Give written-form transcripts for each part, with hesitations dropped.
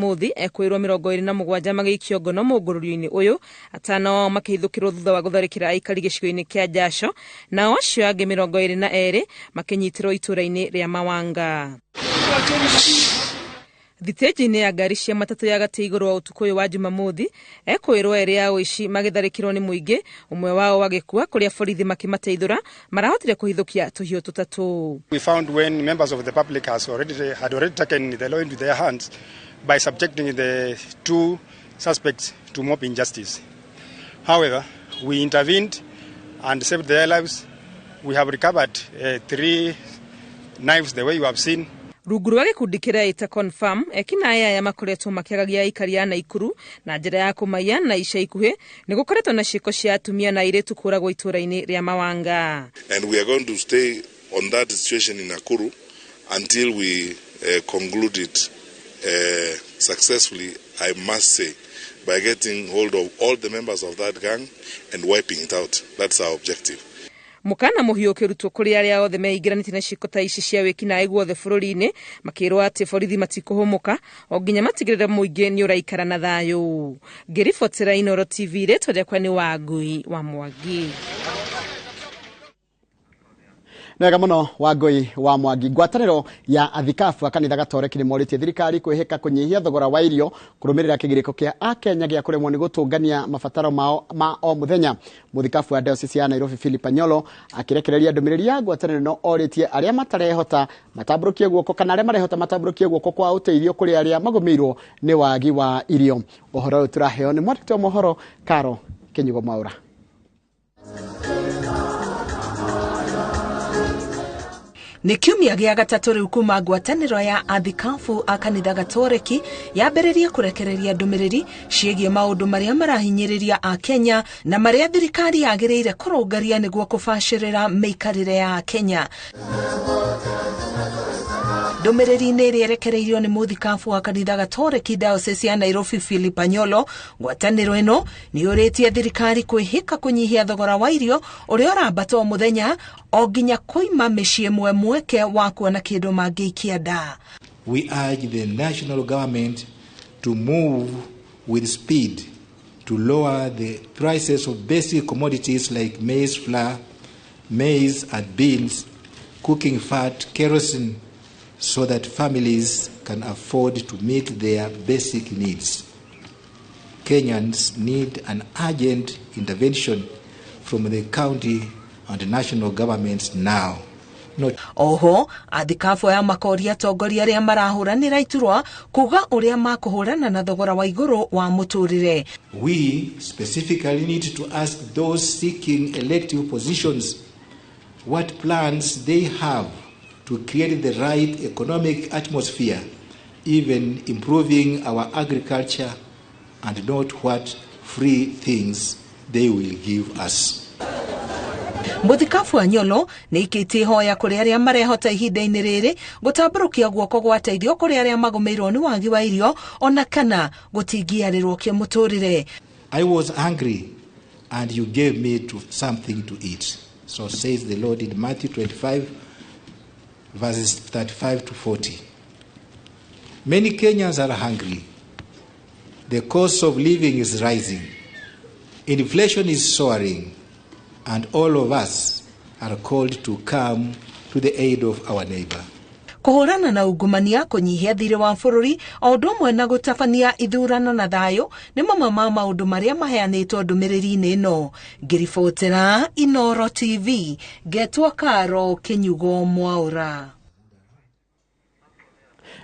Jumamothi ekwĩrwo 27 magĩikio ngono mũngũrũrio-inĩ ũyũ, atano ao makĩhithũkĩrwo thutha wa gũtharĩkĩra aikari gĩcigo-inĩ kĩa Jasho, nao acio angĩ 22 makĩnyitĩrwo itũũra-inĩ rĩa Mawanga. Thitĩnji-inĩ ya ngari cia matatũ ya gatĩ igũrũ wa ũtukũ ũyũ wa Jumamothi, ekwĩrwo erĩ a ũici magĩtharĩkĩrwo nĩ mũingĩ, ũmwe wao agĩkua kũrĩa borithi makĩmateithũra marahotire kũhithũkia tũhiũ tũtatũ. We found when members of the public had already taken the law into their hands by subjecting the two suspects to mob injustice. However, we intervened and saved their lives. We have recovered 3 knives the way you have seen. Rungu rwa gĩkundi kĩreĩta Confirm, ekinaĩ aya makoretwo makĩagagia aikari a Naikuru na njĩra ya kũmaiya, na ica ikuhĩ nĩ gũkoretwo na ciĩko cia atumia na airĩtu kũragwo itũũra-inĩ rĩa Mawanga. And we are going to stay on that situation in Nakuru until we conclude it successfully, I must say, by getting hold of all the members of that gang and wiping it out. That's our objective. Mũkana mũhiũ ũkĩrutwo kũrĩ arĩa othe meingĩranĩtie na ciĩko ta ici cia wĩkinaĩ guothe bũrũri-inĩ, makĩrwo atĩ borithi matikũhũmũka o nginya matigĩrĩre mũingĩ nĩ ũraikara na thayũ. Ngĩribotera Inooro TV, rĩtwa rĩakwa nĩ Wangui wa Mwangi. Wega mũno Wangui wa Mwangi. Ngwatanĩro ya athikabu a kanitha Gatoreki nĩ morĩtie thirikari kwĩhĩka kũnyihia thogora wa irio kũrũmĩrĩra kĩgirĩko kĩa Akenya gĩa kũremwo nĩ gũtũngania mabataro mao ma o mũthenya. Mũthikabu wa Diocese ya Nairobi Philip Anyolo akĩrekereria ndũmĩrĩri ya ngwatanĩro ĩno orĩtie arĩa matarehota matambũrũkie guoko kana arĩa marehota matambũrũkie guoko kwa ũteithio kũrĩ arĩa magũmĩirwo nĩ wagi wa irio. Ũhoro ũyũ tũraheo nĩ mwandĩki wa mohoro Karo Kĩnyugo Mwaũra. Nĩ kiumia gĩa gatatũ rĩu kuma ngwatanĩro ya athikabu a kanitha Gatoreki yambĩrĩrie kũrekereria ndũmĩrĩri ciĩgiĩ maũndũ marĩa marahinyĩrĩria Akenya na marĩa thirikari yagĩrĩire kũrũngaria nĩguo kũbacĩrĩra mĩikarĩre ya Akenya. Ndũmĩrĩri-inĩ ĩrĩa ĩrekereirio nĩ mũthikabu wa kanitha Gatoreki Diocese ya Nairobi Philip Anyolo, ngwatanĩro ĩno nĩ yũrĩtie thirikari kwĩhĩka kũnyihia thogora wa irio ũrĩa ũrambata o mũthenya o nginya kũima mĩciĩ ĩmwe mweke wa kuona kĩndũ mangĩikia nda. We urge the national government to move with speed to lower the prices of basic commodities like maize flour, maize and beans, cooking fat, kerosene, so that families can afford to meet their basic needs. Kenyans need an urgent intervention from the county and national governments now. Not Oho, athikabu aya makoria atongoria arĩa marahũranĩra iturwa kuga ũrĩa makũhũrana na thogora wa igũrũ wa mũtũrĩre. We specifically need to ask those seeking elective positions what plans they have to create the right economic atmosphere, even improving our agriculture, and not what free things they will give us. Mũthikabu Anyolo nĩ aikĩtie ihoya kũrĩ arĩa marehota ihinda-inĩ rĩrĩ gũtambũrũkia guoko gwa teithio kũrĩ arĩa magũmĩirwo nĩ wagi wa irio ona kana gũtingiarĩrwo kĩmũtũrĩre. I was hungry and you gave me something to eat. So says the Lord in Matthew 25 verses 35 to 40. Many Kenyans are hungry. The cost of living is rising. Inflation is soaring. And all of us are called to come to the aid of our neighbor. Kũhũrana na ungumania, kũnyihia thirĩ wa bũrũri, o ũndũ ũmwe na gũtabania ithurano na thayũ nĩ mamwe ma maũndũ marĩa maheanĩtwo ndũmĩrĩri-inĩ ĩno. Ngĩribotera Inooro TV, ngetwo Karo Kĩnyugo Mwaũra.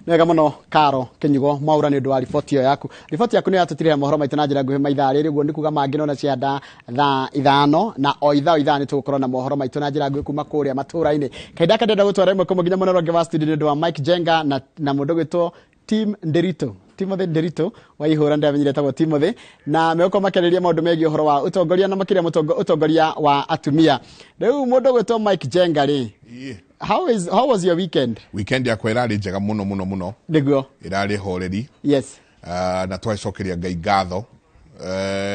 Nĩ wega mũno Karo Kĩnyugo Mwaũra nĩ ũndũ wa riboti ĩyo yaku. Riboti yaku nĩ yatũtirĩra mohoro maitũ na njĩra nguhĩ maithaa rĩrĩ, ũguo nĩ kuga mangĩ nona cia thaa 5 na o ithaa o ithaa nĩ tũgũkorwo na mohoro maitũ na njĩra nguhĩ kuma kũrĩa matũũra-inĩ. Kahinda gaka ndĩrenda gũtwara ĩmwe kwa ĩmwe nginya mwena ũrĩa ũngĩ wa studio nĩ ũndũ wa Mike Jenga na mũndũ ũgwĩtwo Tim Nderitu. Timothy Nderitu wa ihũra ndĩramenyire etagwo Timothy, na megũkorwo makĩarĩrĩria maũndũ megiĩ ũhoro wa ũtongoria na makĩria ũtongoria wa atumia. Rĩu mũndũ ũgwĩtwo Mike Jenga rĩ, how was your weekend? Weekend yakwa ĩrarĩ njega mũno mũno mũno. Nĩguo. Ĩrarĩ horeri. Yes. Na twacokeria Ngai ngatho.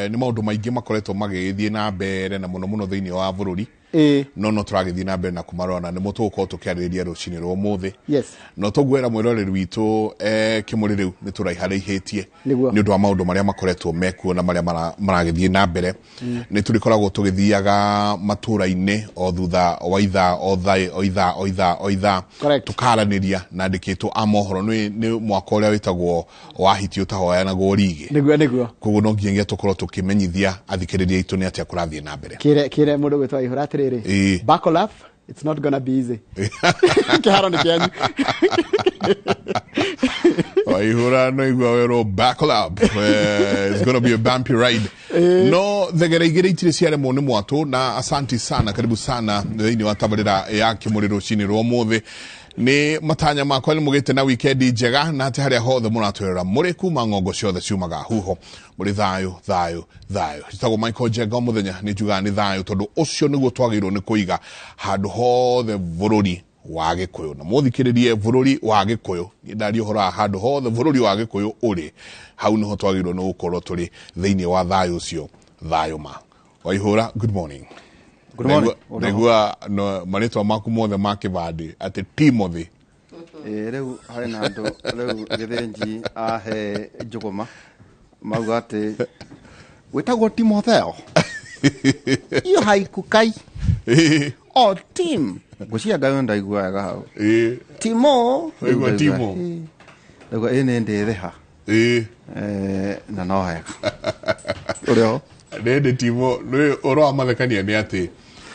Nĩ maũndũ maingĩ makoretwo magĩthiĩ na mbere na mũno mũno thĩinĩ wa bũrũri. No tũragĩthiĩ na mbere na kũmarora na nĩmo tũgũkorwo tũkĩarĩrĩria rũcinĩ rwa ũmũthĩ. Yes. No tũguera mwĩroreri witũ, kĩmũrĩ rĩu nĩ tũraiharaihitie Nĩguo. nĩ ũndũ wa maũndũ marĩa makoretwo mekuo na marĩa maragĩthiĩ na mbere. Nĩ tũrĩkoragwo tũgĩthiaga matũra-inĩ o thutha wa ithaa, o thaa, o ithaa, o ithaa, o ithaa, Correct. tũkaranĩria na andĩkĩtwo a mohoro. Nĩ mwaka ũrĩa wĩtagwo wa hiti ũtahoyanagwo rigĩ. Nĩguo. Koguo no nginyagia tũkorwo tũkĩmenyithia athikĩrĩria aitũ nĩ atĩa kũrathiĩ na mbere. Kire mũndũ gwĩtwo Aihũra atĩrĩrĩ, buckle up, it's not gonna be easy. Kĩharo nĩ kĩanyu. Waihũra no igua werwo buckle up, it's gonna be a bumpy ride. No thegere igĩrĩ itirĩ ciaremwo nĩ mwatũ. Na asanti sana, karibu sana thĩinĩ wa tabarĩra ya kĩmũrĩ rũcinĩ rwa ũmũthĩ. Nĩ matanya makwa nĩ mũgĩte na wikendi njega, na atĩ harĩa hothe mũratwĩrora mũrĩ kuma ng'ongo ciothe ciumaga huho mũrĩ thayũ, thayũ, thayũ. Njĩtagwo Michael Njenga. O mũthenya nĩ njugaga nĩ thayũ, tondũ ũcio nĩguo twagĩrĩirwo nĩ kũiga handũ hothe bũrũri wa Gĩkũyũ. Na mũthikĩrĩrie, bũrũri wa Gĩkũyũ, niĩ ndaria ũhoro wa handũ hothe bũrũri wa Gĩkũyũ ũrĩ, hau nĩho twagĩrĩirwo nĩ gũkorwo tũrĩ thĩinĩ wa thayũ ũcio, thayũ ma. Waihũra, good morning. Good morning. Ndaigua no, marĩtwa maku mothe ma kĩbandĩ atĩ Timothy. Ĩĩ, rĩu harĩ na andũ rĩu Gĩthĩnji ahe njũgũma mauga atĩ wĩtagwo Timotheo iyo haikukai o tim ngwĩciria Ngai ndaigua wega hau. Timo. Waigua. Ndaigua, Timo. ĩĩ. Ndaigua ĩ nĩ ndĩrĩha. Na no wega ũrĩ ho. Nĩndĩ Timo nĩ ũhoro wa mathekania nĩ atĩ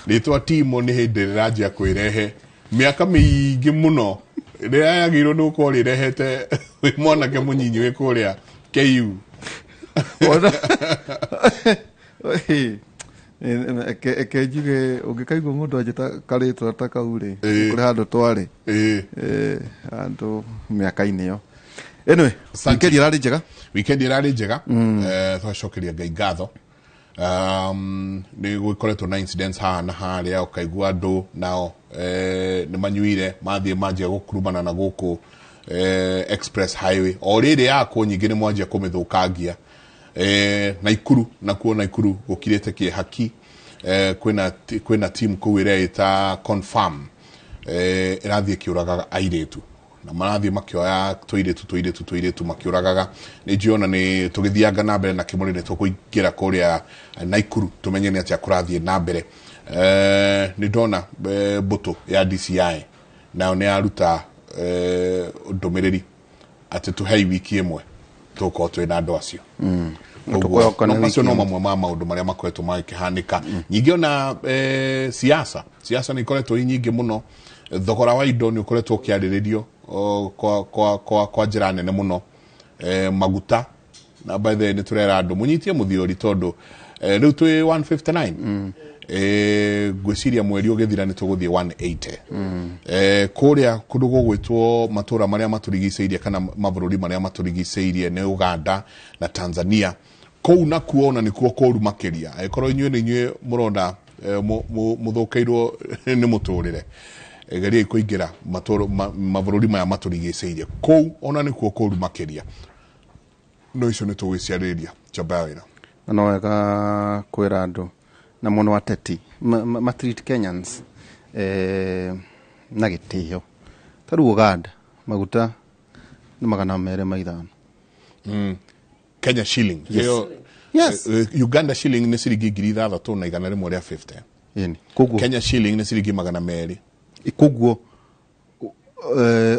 rĩtwa Timo nĩ hĩndĩ rĩranjia kwĩrehe mĩaka mĩingĩ mũno rĩrĩa yagĩrĩirwo nĩ gũkorwo rĩrehete wĩ mwanake mũnyinyi wĩ kũrĩa KU. Eke njuge ũngĩkaigua mũndũ anjĩta karĩtwa ta kau rĩ, kũrĩ handũ twarĩ. Handũ mĩaka-inĩ ĩyo. Anyway, Asante. weekend ĩrarĩ njega. Weekend ĩrarĩ njega. Twacokeria Ngai ngatho. Nĩ gũkoretwo na incidents haha na harĩa, ũkaigua andũ nao nĩ manyuire mathiĩ manjia gũkurumana na gũkũ express highway o rĩrĩ yakwo nyingĩ nĩ mwanjia kũmĩthũkangia. Naikuru nakuo, Naikuru gũkirĩte kĩhaki. Kwĩna team kũu ĩreĩta Confirm, ĩrathiĩ ĩkĩũragaga airĩtu na marathiĩ makĩoya tũirĩtu makĩũragaga. Nĩ njũĩ ona nĩ tũgĩthianga na mbere na kĩmũrĩ nĩ tũkũingĩra kũrĩa Naikuru tũmenye nĩ atĩa kũrathiĩ na mbere. Nĩ ndona mbũtũ ya DCI nayo nĩ yaruta ndũmĩrĩri atĩ tũhei wiki ĩmwe tũgũkorwo twĩ na andũ acio. Koguo, Tũkũhoka no nĩ macio wiki no ĩmwe. Mamwe ma maũndũ marĩa makoretwo magĩkĩhanĩka. Nyingĩ ona siasa siasa nĩ ikoretwo i nyingĩ mũno. Thogora wa indo nĩ ũkoretwo ũkĩarĩrĩrio o, kwa njĩra nene mũno. Maguta na by the way nĩ tũrera andũ mũnyitie mũthiori tondũ rĩu twĩ 159. Ngwĩciria mweri ũgĩthira nĩ tũgũthiĩ 180. Kũrĩa kũndũ gũgwĩtwo matũra marĩa matũrigicĩirie kana mabũrũri marĩa matũrigicĩirie nĩ Uganda na Tanzania, kũu nakuo ona nĩkuo kũru makĩria. Angĩkorwo inyuĩ nĩ inyuĩ mũrona mũthũkĩirwo nĩ mũtũrĩre, geriai kũingĩra mabũrũri maya matũrigicĩirie, kũu ona nĩkuo kũru makĩria. No icio nĩ tũgwĩciarĩria njamba ya wĩra. Na no wega kwĩra andũ na mũno ateti ma treat Kenyans na gĩtĩo. Ta rĩu Uganda maguta nĩ 205. Kenya shilling? Yes. Ĩyo- Yes. Uganda shilling nĩ ciringi 6150. Ĩni koguo Kenya shilling nĩ ciringi 200. Koguo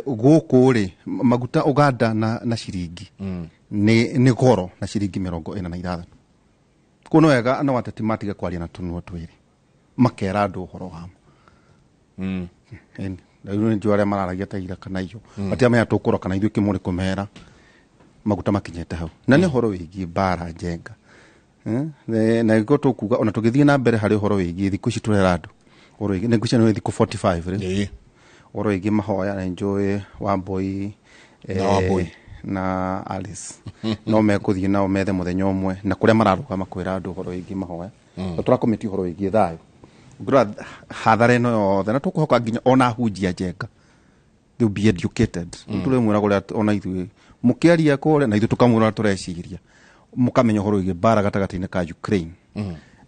gũkũ rĩ maguta Uganda na ciringi nĩ goro na ciringi 46. Koguo no wega no ateti matige kwaria na tũnua twĩrĩ, makera andũ ũhoro wa ma. Ĩni rĩu nĩ njũĩ arĩa mararagia ta ira kana iyo matiramenya tũkũrora kana ithuĩ kĩmũrĩ kũmera maguta makinyĩte hau na nĩ ũhoro wĩgiĩ mbara njenga. Na gĩkorwo tũkuga ona tũgĩthiĩ na mbere harĩ ũhoro wĩgiĩ thikũ ici tũrera andũ ũhoro wĩgiĩ nĩ ngwĩciria nĩ thikũ 45 rĩu ũhoro wĩgiĩ mahoya na njũĩ Wambui Na Wambui. Na Alice no mekũthiĩ nao methe mũthenya ũmwe na kũrĩa mararũgama kwĩra andũ ũhoro wĩgiĩ mahoya na tũrakomiti ũhoro wĩgiĩ thayũ. Ũngĩrora hathara ĩno yothe na tũkũhoka nginya ona hunjia njenga they will be educated. Tũrĩmwĩra kũrĩa ona ithuĩ mũkĩaria kũrĩa na ithuĩ tũkamwĩra ũrĩa tũreciria, mũkamenya ũhoro wĩgiĩ mbara gatagatĩ-inĩ ka Ukraine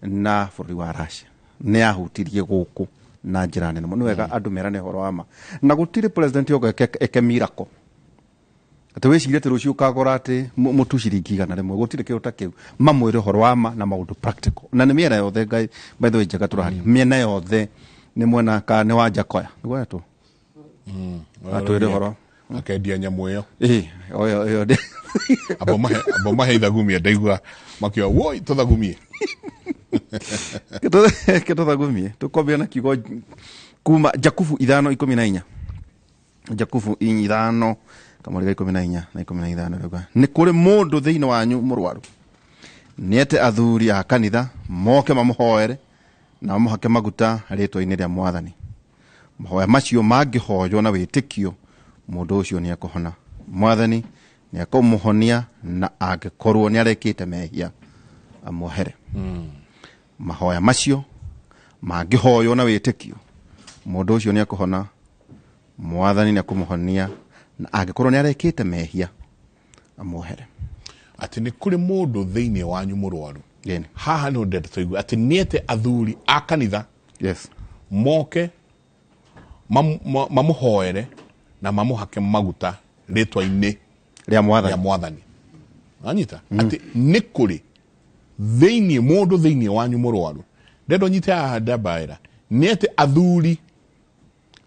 na bũrũri wa Russia. Nĩ yahutirie gũkũ na njĩra nene mũno. Nĩ wega andũ merane ũhoro wa ma, na gũtirĩ president yoga eke miracle atĩ wĩcirie atĩ rũciũ ũkagũra atĩ mũtu ciringi 100. Gũtirĩ kĩndũ ta kĩu. Mamwĩre ũhoro wa ma na maũndũ practical, na nĩ mĩena yothe. Ngai, by the way, njega tũraria mĩena yothe, nĩ mwena ka nĩ wa Njakoya nĩguo etwo atwĩre ũhoro. Akendia nyamũ ĩyo. Ĩĩ, ĩyo ĩyo Abo mahe ithagumie, ndaigua makiuga woi tũthagumie. Kĩtũthagumie. Tũkwambia na kiugo kuma Jakubu 5:14, Jakubu 5 kamũriga 14 na 15. Rĩuga, nĩ kũrĩ mũndũ thĩinĩ wanyu mũrwaru? Nĩete athuri a kanitha moke mamũhoere na mamũhake maguta rĩtwa-inĩ rĩa Mwathani. Mahoya macio mangĩhoywo na wĩtĩkio, mũndũ ũcio nĩ ekũhona. Mwathani nĩ ekũmũhonia, na angĩkorwo nĩ arekĩte mehia, amuohere. Mahoya macio mangĩhoywo na wĩtĩkio, mũndũ ũcio nĩ ekũhona. Mwathani nĩ ekũmũhonia, na angĩkorwo nĩ arekĩte mehia, amuohere. Atĩ nĩ kũrĩ mũndũ thĩinĩ wanyu mũrwaru? Ĩni. Haha nĩ ndenda tũigue atĩ nĩete athuri a kanitha moke mamũhoere na mamũhake maguta rĩtwa-inĩ rĩa Mwathani. Rĩa Mwathani. Anyita atĩ nĩ kũrĩ thĩinĩ mũndũ thĩinĩ wanyu mũrwaru. Ndenda ũnyite haha ndambaĩra, nĩ atĩ athuri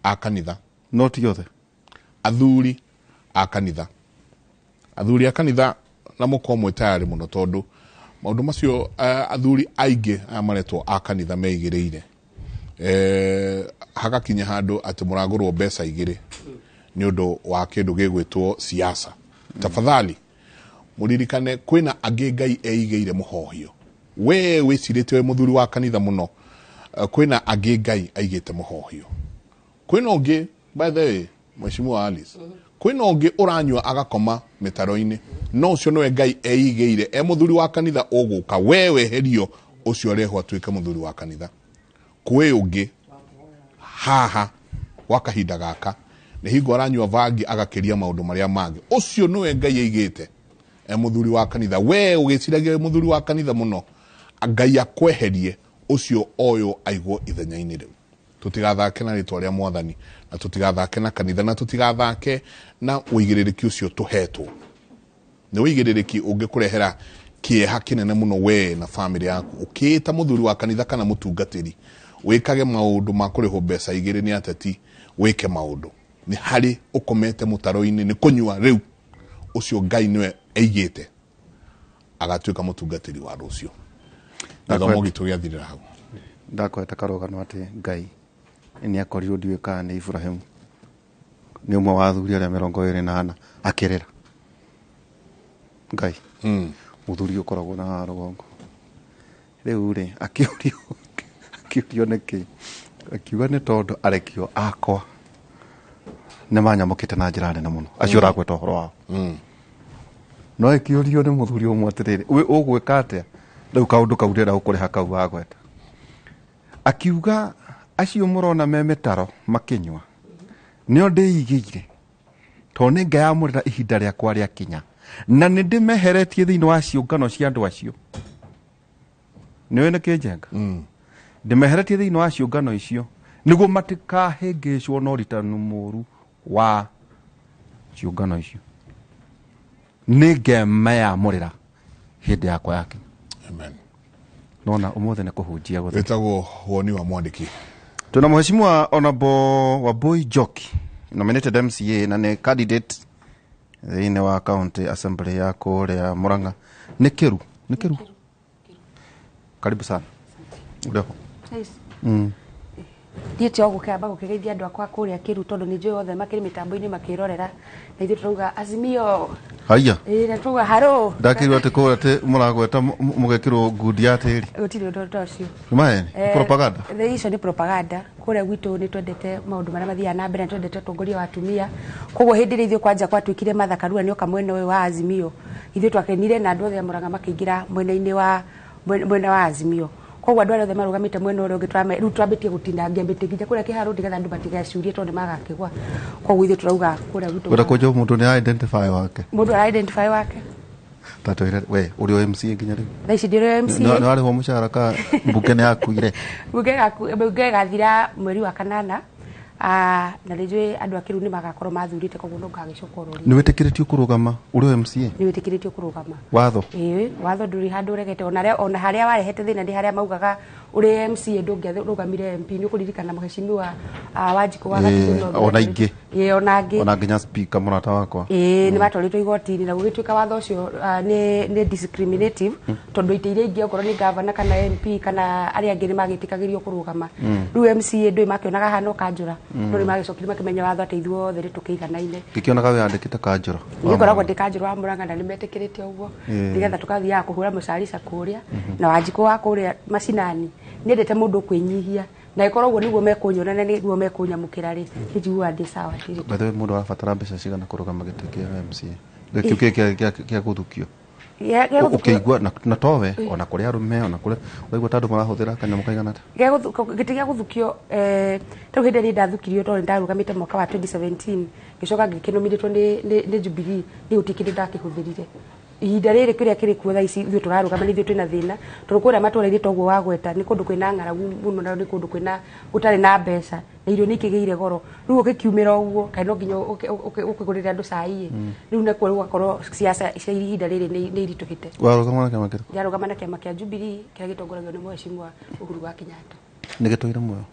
a kanitha. No ti othe. Athuri a kanitha, athuri a kanitha, na mũkorwo mwĩ tayarĩ mũno, tondũ maũndũ macio athuri aingĩ aya maretwo a kanitha meigĩrĩire, hagakinya handũ atĩ mũragũrwo mbeca igĩrĩ nĩ ũndũ wa kĩndũ gĩgwĩtwo siasa. Tafadhali mũririkane kwĩna angĩ Ngai eigĩire mũhohio. We wĩcirĩtie wĩ mũthuri wa kanitha mũno, kwĩna angĩ Ngai aigĩte mũhohio. Kwĩna ũngĩ, by the way, Mheshimiwa Alice, kwĩna ũngĩ ũranyua agakoma mĩtaro-inĩ, no ũcio nĩwe Ngai eigĩire e mũthuri wa kanitha ũgũka. We weherio, ũcio arehwo atuĩke mũthuri wa kanitha. Kwĩ ũngĩ haha gwa kahinda gaka nĩ hingo aranyua bangi agakĩria maũndũ marĩa mangĩ, ũcio nĩwe Ngai aigĩte e mũthuri wa kanitha. We ũgĩciragia wĩ mũthuri wa kanitha mũno, Ngai akweherie, ũcio oyũ aigwo ithenya-inĩ rĩu. Tũtigathake na rĩtwa rĩa Mwathani, na tũtigathake na kanitha, na tũtigathake na ũigĩrĩrĩki ũcio tũhetwo. Nĩ ũigĩrĩrĩki ũngĩkũrehera kĩeha kĩnene mũno we na famĩlĩ yaku. Ũkĩĩta mũthuri wa kanitha kana mũtungatĩri, wĩkage maũndũ ma kũrĩhwo mbeca igĩrĩ nĩ ateti, wĩke maũndũ nĩ harĩ ũkomete mũtaro-inĩ nĩ kũnyua rĩu, ũcio Ngai nĩwe aigĩte agatuĩka mũtungatĩri wa rũciũ. Gĩthomo gitũ gĩathirĩra hau. Ndakweta karũgano atĩ Ngai nĩ akorirwo, ndiũĩ kana nĩ Ibrahimu, nĩ ũmwe wa athuri arĩa 24, akĩrĩra Ngai. Mũthuri ũkoragwo na rũgongo rĩu rĩ, akĩũrio nĩkĩ, akiuga nĩ tondũ arekio akwa nĩ manyamũkĩte na njĩra nene mũno, acio ũragweta ũhoro wao. No ĩkĩũrio nĩ mũthuri ũmwe atĩrĩrĩ, "Wĩ ũgwĩka atĩa rĩu kaũndũ kau ndĩrenda gũkũrĩha kau wagweta?" Akiuga, acio mũrona me mĩtaro makĩnyua nĩo ndĩigĩire, tondũ nĩ ngeyamũrĩra ihinda rĩakwa rĩakinya, na nĩ ndĩmeheretie thĩinĩ wa ciũngano cia andũ acio. Nĩũĩ nĩ kĩnjenga ndĩmeheretie thĩinĩ wa ciũngano icio nĩguo matikahĩngĩcwo na ũritanu mũru wa ciũngano icio. Nĩ ngemeyamũrĩra hĩndĩ yakwa yakinya. Amen. Nona ũmũthĩ nĩ kũhunjia gũtheri. Wĩtagwo woni wa mwandĩki. Tuna mheshimiwa Honorable Wambui Njoki, nominated MCA na nĩ candidate thĩinĩ wa county assembly ya kũrĩa Murang'a. Nĩ Kĩru, nĩ Kĩru. Karibu sana. Ndio. Thiĩte o gũkĩamba gũkĩgeithia andũ akwa kũrĩa Kĩru, tondũ nĩ njũĩ othe makĩrĩ mĩtambo-inĩ makĩrorera, na ithuĩ tũrauga Azimio. Haya. Ĩĩ, na tũrauga haro. Ndakĩrwo atĩ kũrĩa atĩ mũragweta mũgekĩrwo ngundi ya tĩri. Gũtirĩ ũndũ ta ũcio. Nĩ maheni? Propaganda. Icio nĩ propaganda. Kũrĩa gwitũ nĩ twendete maũndũ marĩa mathiaga na mbere, na twendete ũtongoria wa atumia. Koguo hĩndĩ ĩrĩa ithuĩ kwanja gwatuĩkire Martha Karua nĩoka mwena ũyũ wa Azimio, ithuĩ twakenire na andũ othe a Murang'a makĩingĩra mwena-inĩ wa mwena wa Azimio. Koguo andũ arĩa othe marũgamĩte mwena ũrĩa ũngĩ rĩu twambĩtie gũtinangia mĩtĩ nginya kũrĩa kĩharo, nĩgetha andũ matigacurie tondũ nĩ magakĩgwa. Koguo ithuĩ tũrauga kũrĩa gwitũ Wenda kũnjwo mũndũ nĩ identify wake. Mũndũ ara identify wake. Tatwĩre we ũrĩ o MCA nginya rĩu? Thaa ici ndĩrĩ MCA. Nĩ warĩhwo mũcara ka mbunge nĩ yakuire? Mbunge ĩgathira mweri wa kanana. Na nĩ njũĩ andũ a Kĩrũ nĩ magakorwo mathurĩte, koguo no ngagĩcoka oro rĩngĩ. Nĩ wĩtĩkĩrĩtio kũrũgama ũrĩ o MCA? Nĩ wĩtĩkĩrĩtio kũrũgama. Watho? Ĩĩ, watho ndũrĩ handũ ũregete, ona harĩa warehete thĩna nĩ harĩa maugaga ũrĩ MCA ndũngĩarũgamire MP. Nĩ ũkũririkana mheshimiwa Wanjikũ wa Gatundu North. Ona ingĩ. Ĩĩ, ona angĩ. Ona nginya speaker mũrata wakwa. Ĩĩ, nĩ matwarĩtwo igoti-inĩ na gũgĩtuĩka watho ũcio nĩ discriminative, tondũ itĩ iria ingĩ okorwo nĩ gavana kana MP kana arĩa angĩ nĩ magĩtĩkagĩrio kũrũgama. Rĩu MCA ndũĩ makĩonaga hana kanjũra, no nĩ magĩcokire makĩmenya watho atĩ ithuothe nĩ tũkĩiganaine. Ngĩkĩonaga wĩyandĩkĩte kanjũra. Niĩ ngoragwo ndĩ kanjũra wa Mũrang'a na nĩ metĩkĩrĩte ũguo, nĩgetha tũkathiaga kũhũra mũcarica kũrĩa na Wanjikũ wa kũrĩa macinani. Nĩendete mũndũ ũkwĩnyihia, na ĩkorwo ũguo nĩguo mekũnyona na nĩguo mekũnyamũkĩra rĩ, nĩ njiguaga ndĩ sawa, ndirĩ. By the way, mũndũ arabatara mbeca cigana kũrũgama gĩtĩ kĩa MCA kĩu kĩa gũthukio? Ũkĩigua na towe ona kũrĩ arũme ona kũrĩ ũraigua ta andũ marahũthĩra kanyamũ kaigana atĩa? Gĩtĩ gĩa gũthukio, tarĩu hĩndĩ ĩrĩa ndathukirio, tondũ ndarũgamĩte mwaka wa 2017, ngĩcoka ngĩkĩnominĩtwo nĩ Jubilee, niĩ gũtirĩ kĩndũ ndakĩhũthĩrire. Ihinda rĩrĩ kĩrĩa kĩrĩ kuo thaa ici ithuĩ tũrarũgama nĩ ithuĩ twĩna thĩna, tondũ kũrĩa matũra-inĩ toguo wagweta nĩ kũndũ kwĩna ng'aragu mũno, na nĩ kũndũ kwĩna gũtarĩ na mbeca na irio nĩ ikĩgĩire goro. Rĩu ũgĩkiumĩra ũguo kaĩ no nginya ũkĩgũrĩre andũ cai ĩ. Rĩu nakuo gũgakorwo siasa cia ihinda rĩrĩ nĩ iritũhĩte. Warũgama na kĩama kĩrĩkũ? Ndarũgama na kĩama kĩa Jubilee kĩrĩa gĩtongoragio nĩ mheshimiwa Uhuru wa Kenyatta. Nĩ gĩtũire muoyo?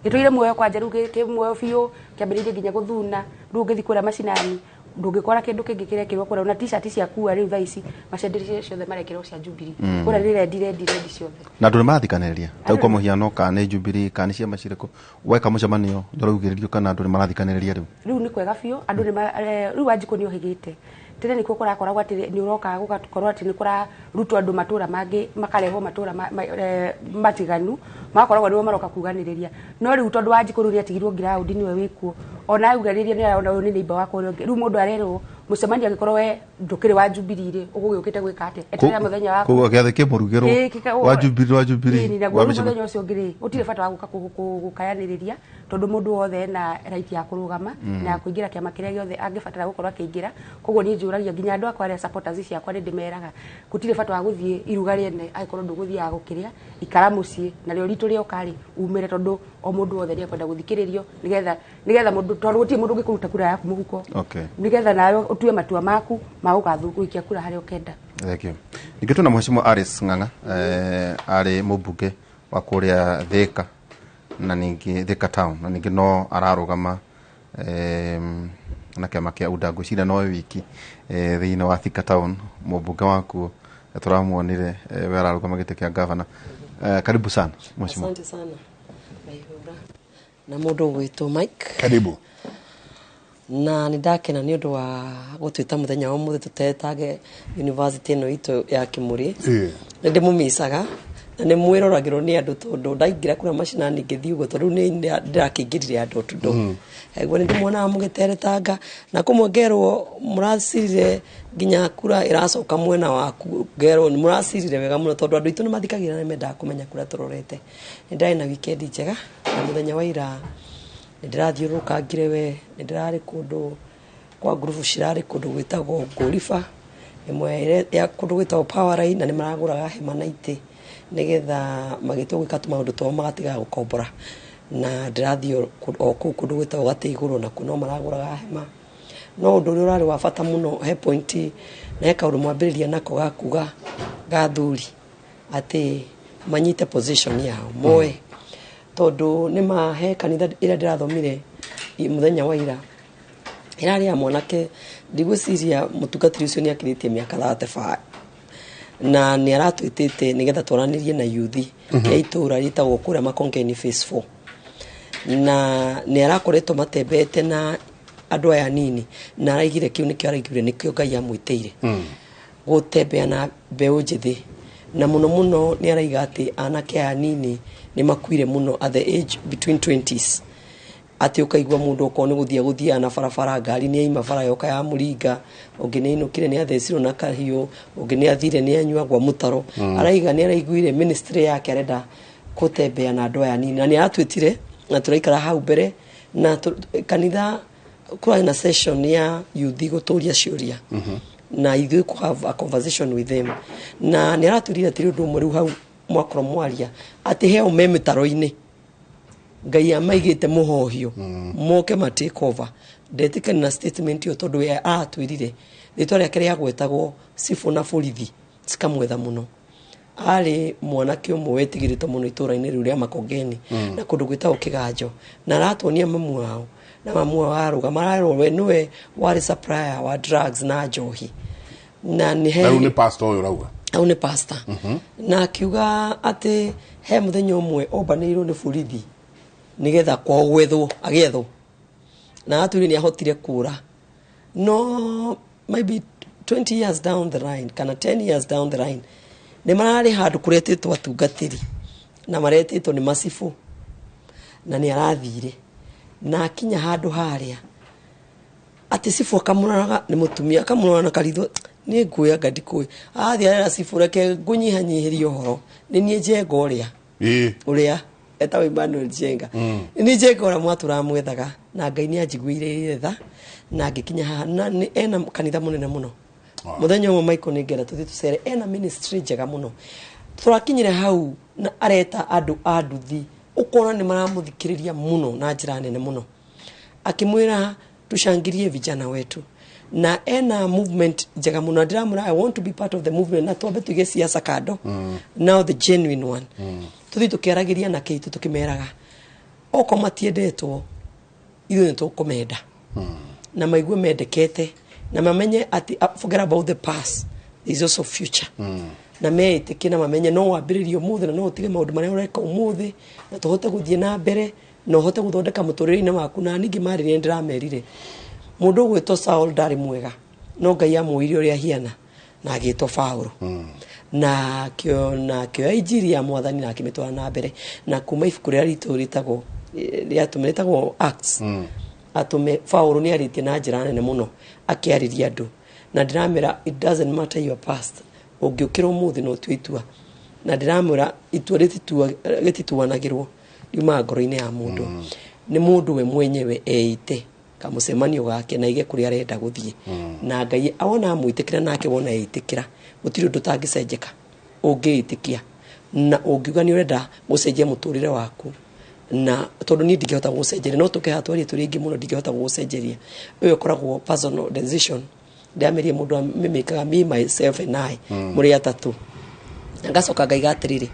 Gĩtũire muoyo kwanja, rĩu kĩ muoyo biũ, kĩambĩrĩirie nginya gũthuna. Rĩu ũngĩthiĩ kũrĩa macinani ndũngĩkora kĩndũ kĩngĩ kĩrekĩrwo kũrĩa, ona t-shirt cia kua rĩu thaa ici macenderie ciothe marekĩrwo cia Jubilee. Kũrĩa nĩ rendi rendi rendi ciothe. Na andũ nĩ marathikanĩrĩria ta kwa mũhiano, kana nĩ Jubilee kana nĩ ciama cirĩkũ, weka mũcemanio nĩ ũraugĩrĩrio kana andũ nĩ marathikanĩrĩria rĩu? Rĩu nĩ kwega biũ, andũ nĩ rĩu Wanjikũ nĩ ohĩgĩte. Tene nĩkuo kũrakoragwo atĩ nĩ ũroka gũgakorwo atĩ nĩ kũrarutwo andũ matũra mangĩ makarehwo matũra matiganu, magakoragwo nĩo maroka kuganĩrĩria. No rĩu tondũ Wanjikũ rĩu nĩ atigirwo ground nĩwe wĩkuo, ona auganĩrĩria nĩ arona ũyũ nĩ neighbor wakwa ũrĩa ũngĩ. Rĩu mũndũ arerwo mũcemanio angĩkorwo we ndũkĩrĩ wa Jubilee rĩ, ũgũgĩũkĩte gwĩka atĩa? Eterera mũthenya waku. Koguo gĩathĩ kĩmũrugĩrwo wa Jubilee, wa Jubilee. Ĩĩ, naguo rĩu mũthenya ũcio ũngĩ rĩ, gũtirĩ bata wa gũka gũkayanĩrĩria, tondũ mũndũ wothe ena right ya kũrũgama na ya kũingĩra kĩama kĩrĩa gĩothe angĩbatara gũkorwo akĩingĩra. Koguo niĩ njũragia nginya andũ akwa arĩa supporters ciakwa, nĩ ndĩmeraga gũtirĩ bata wa gũthiĩ iruga rĩene angĩkorwo ndũgũthiaga gũkĩrĩa, ikara mũciĩ narĩo ritũ rĩoka rĩ umĩre, tondũ o mũndũ wothe nĩ ekwenda gũthikĩrĩrio, nĩgetha mũndũ, tondũ gũtirĩ mũndũ ũngĩkũruta kura yaku mũhuko. Nĩgetha nawe ũtue matua maku ma gũgathukia kura harĩa ũkenda. Thank you. Ningĩ twĩna mheshimiwa Alice Ng'ang'a, arĩ mũmbunge wa kũrĩa Thika na ningĩ Thika town, na ningĩ no ararũgama na kĩama kĩa UDA, ngwĩciria nowe wiki thĩinĩ wa Thika town, mũmbunge wakuo tũramuonire, we ararũgama gĩtĩ kĩa gavana. Karibu sana mheshimiwa. Asante sana Maihura na mũndũ ũgwĩtwo Mike. Karibu. Na nĩ ndakena nĩ ũndũ wa gũtwĩta mũthenya wa ũmũthĩ tũtetage university ĩno itũ ya Kĩmũrĩ. Nĩ ndĩmũmicaga na nĩ mwĩroragĩrwo nĩ andũ, tondũ ndaingĩra kũrĩa macinani ngĩthiĩ ũguo, tondũ rĩu nĩ ndĩrakĩingĩrire andũ tondũ Eguo nĩ ndĩmuonaga mũgĩteretanga na kũmwe ngerwo mũracirire nginya kura ĩracoka mwena waku, ngerwo nĩ mũracirire wega mũno, tondũ andũ aitũ nĩ mathikagĩrĩria na nĩ mendaga kũmenya kũrĩa tũrorete. Nĩ ndarĩ na weekend njega, na mũthenya wa ira nĩ ndĩrathiũrũrũkangire we, nĩ ndĩrarĩ kũndũ kwa ngurubu cirarĩ kũndũ gwĩtagwo Ngũriba, ĩmwe ya kũndũ gwĩtagwo Power Line, na nĩ maragũraga hema na itĩ nĩgetha magĩtua gwĩka tũmaũndũ twao magatigaga gũkombora. Na ndĩrathiĩ o kũu kũndũ gwĩtagwo Gatĩ Igũrũ, nakuo no maragũraga hema. No ũndũ ũrĩa ũrarĩ wa bata mũno he point na he kaũndũ mwambĩrĩria nako ga kuga ga athuri atĩ manyite position yao moe, tondũ nĩ ma he kanitha ĩrĩa ndĩrathomire mũthenya wa ira ĩrarĩ ya mwanake, ndigwĩciria mũtungatĩri ũcio nĩ akĩrĩtie mĩaka 35, na nĩ aratwĩtĩte nĩgetha twaranĩrie na yuthi ya itũra rĩtagwo kũrĩa Makongeni phase 4, na nĩ arakoretwo matembete na andũ aya nini, na araigire kĩu nĩkĩo araigire nĩkĩo Ngai amwĩtĩire gũtembea na mbeũ njĩthĩ, na mũno mũno nĩ araiga atĩ anake aya nini nĩ makuire mũno at the age between 20s, atĩ ũkaigua mũndũ okorwo nĩ gũthiĩ gũthiaga na barabara, ngari nĩ yaima bara yoka ya mũringa, ũngĩ nĩ ainũkire nĩ athecirwo na kahiũ, ũngĩ nĩ athire nĩ anyua gwa mũtaro. Araiga nĩ araiguire ministry yake arenda gũtembea na andũ aya nini, na nĩ aratwĩtire na tũraikara hau mbere na kanitha kũrarĩ na session ya youth gũtũria ciũria. Na ithuĩ kũ have a conversation with them, na nĩ aratwĩrire atĩrĩ ũndũ ũmwe rĩu hau mwakorwo mwaria atĩ heo me mĩtaro-inĩ Ngai amaigĩte mũhohio moke ma take over. Ndetĩkani na statement ĩyo tondũ we aratwĩrire rĩtwa rĩake rĩagwetagwo cibũ na borithi cikamwetha mũno. Arĩ mwanake ũmwe wetigĩrĩtwo mũno itũũra-inĩ rĩu rĩa Makongeni na kũndũ gwĩtagwo Kĩganjo, na aratuonia mamu wao, na mamu wao arũgama ararwo we nĩwe warĩ supplier wa drugs na njohi na nĩ he Na rĩu nĩ pastor ũyũ ũrauga? Hau nĩ pastor. Na akiuga atĩ he mũthenya ũmwe ombanĩirwo nĩ borithi nĩgetha kwao gwethwo agĩethwo, na atwĩre nĩ ahotire kũra, no maybe 20 years down the line kana 10 years down the line nĩ mararĩ handũ kũretĩtwo atungatĩri na maretĩtwo nĩ macibũ, na nĩ arathire na akinya handũ harĩa atĩ cibũ akamũroraga, nĩ mũtumia, akamũrora na karitho nĩ ngũĩ anga ndikũĩ. Athiĩ arera cibũ, reke ngũnyihanyihĩrie ũhoro, nĩ niĩ Njenga ũrĩa ũrĩa etagwo Emmanuel Njenga, nĩ niĩ Njenga ũrĩa mwatũramwethaga, na Ngai nĩ anjiguĩrĩire tha na ngĩkinya haha, na nĩ ena kanitha mũnene mũno. Mũthenya ũmwe, Michael, nĩ ngenda tũthiĩ tũcere, ena ministry njega mũno. Tũrakinyire hau na areta andũ a nduthi, ũkona nĩ maramũthikĩrĩria mũno na njĩra nene mũno, akĩmwĩra tushangilie vijana wetu, na ena movement njega mũno, na ndĩramwĩra I want to be part of the movement, na twambe tuige siasa kando, now the genuine one. Tũthiĩ tũkĩaragĩria na kĩitũ, tũkĩmeraga okorwo matiendetwo ithuĩ nĩ tũkũmenda, na maigue mendekete na mamenye atĩ forget about the past, there is also future, na meĩtĩkie na mamenye no wambĩrĩrie ũmũthĩ na no ũtige maũndũ marĩa ũreka ũmũthĩ na tũhote gũthiĩ na mbere na ũhote gũthondeka mũtũrĩre-inĩ waku. Na ningĩ marĩrĩa ndĩramerire mũndũ ũgwĩtwo Saul ndarĩ mwega, no Ngai amũire ũrĩa ahiana na agĩtwo Paulo, na akĩo na akĩoya injiri ya Mwathani na akĩmĩtwara na mbere, na kuma ibuku rĩrĩa ritũ rĩtagwo rĩatũme rĩtagwo Acts, atũme Paulo nĩ arĩtie na njĩra nene mũno akĩarĩria andũ, na ndĩramera it doesn't matter your past, ũngĩũkĩra ũmũthĩ no ũtue itua, na ndĩramwĩra itua rĩtituanagĩrwo, riumaga ngoro-inĩ ya mũndũ. Nĩ mũndũ we mwenyewe eite kamũcemanio gake na aige kũrĩa arenda gũthiĩ, na Ngai awona amwĩtĩkĩra, nake wona eitĩkĩra gũtirĩ ũndũ ũtangĩcenjeka ũngĩĩtĩkia na ũngiuga nĩ ũrenda gũcenjia mũtũrĩre waku. Na tondũ niĩ ndingĩhota gũgũcenjeria, no tũke haha twarie tũrĩ aingĩ mũno, ndingĩhota gũgũcenjeria. Ĩyo ĩkoragwo personal decision. Ndĩramĩrie mũndũ amĩmĩkaga me, myself and I, mũrĩ atatũ. Na ngacoka ngaiga atĩrĩrĩ,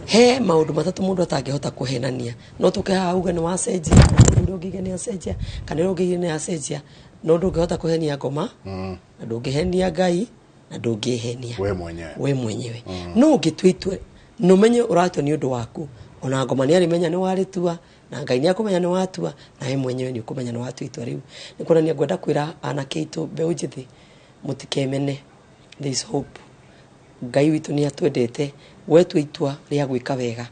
he maũndũ matatũ mũndũ atangĩhota kũhenania. No tũke haha uge nĩ wacenjia, ũrĩa ũngĩiga nĩ acenjia kana ũrĩa ũngĩiga nĩ acenjia, no ndũngĩhota kũhenia ngoma, na ndũngĩhenia Ngai, na ndũngĩhenia we mwenyewe. We mwenyewe. No ũngĩtua itua na ũmenye ũratua nĩ ũndũ waku, ona ngoma nĩ arĩmenya nĩ warĩtua, na Ngai nĩ akũmenya nĩ watua, na we mwenyewe nĩ ũkũmenya nĩ watua itua rĩu. Nĩ kuonania ngwenda kwĩra anake aitũ, mbeũ njĩthĩ, mũtikemene, there is hope. Ngai witũ nĩ atwendete. Wetua itua rĩa gwĩka wega,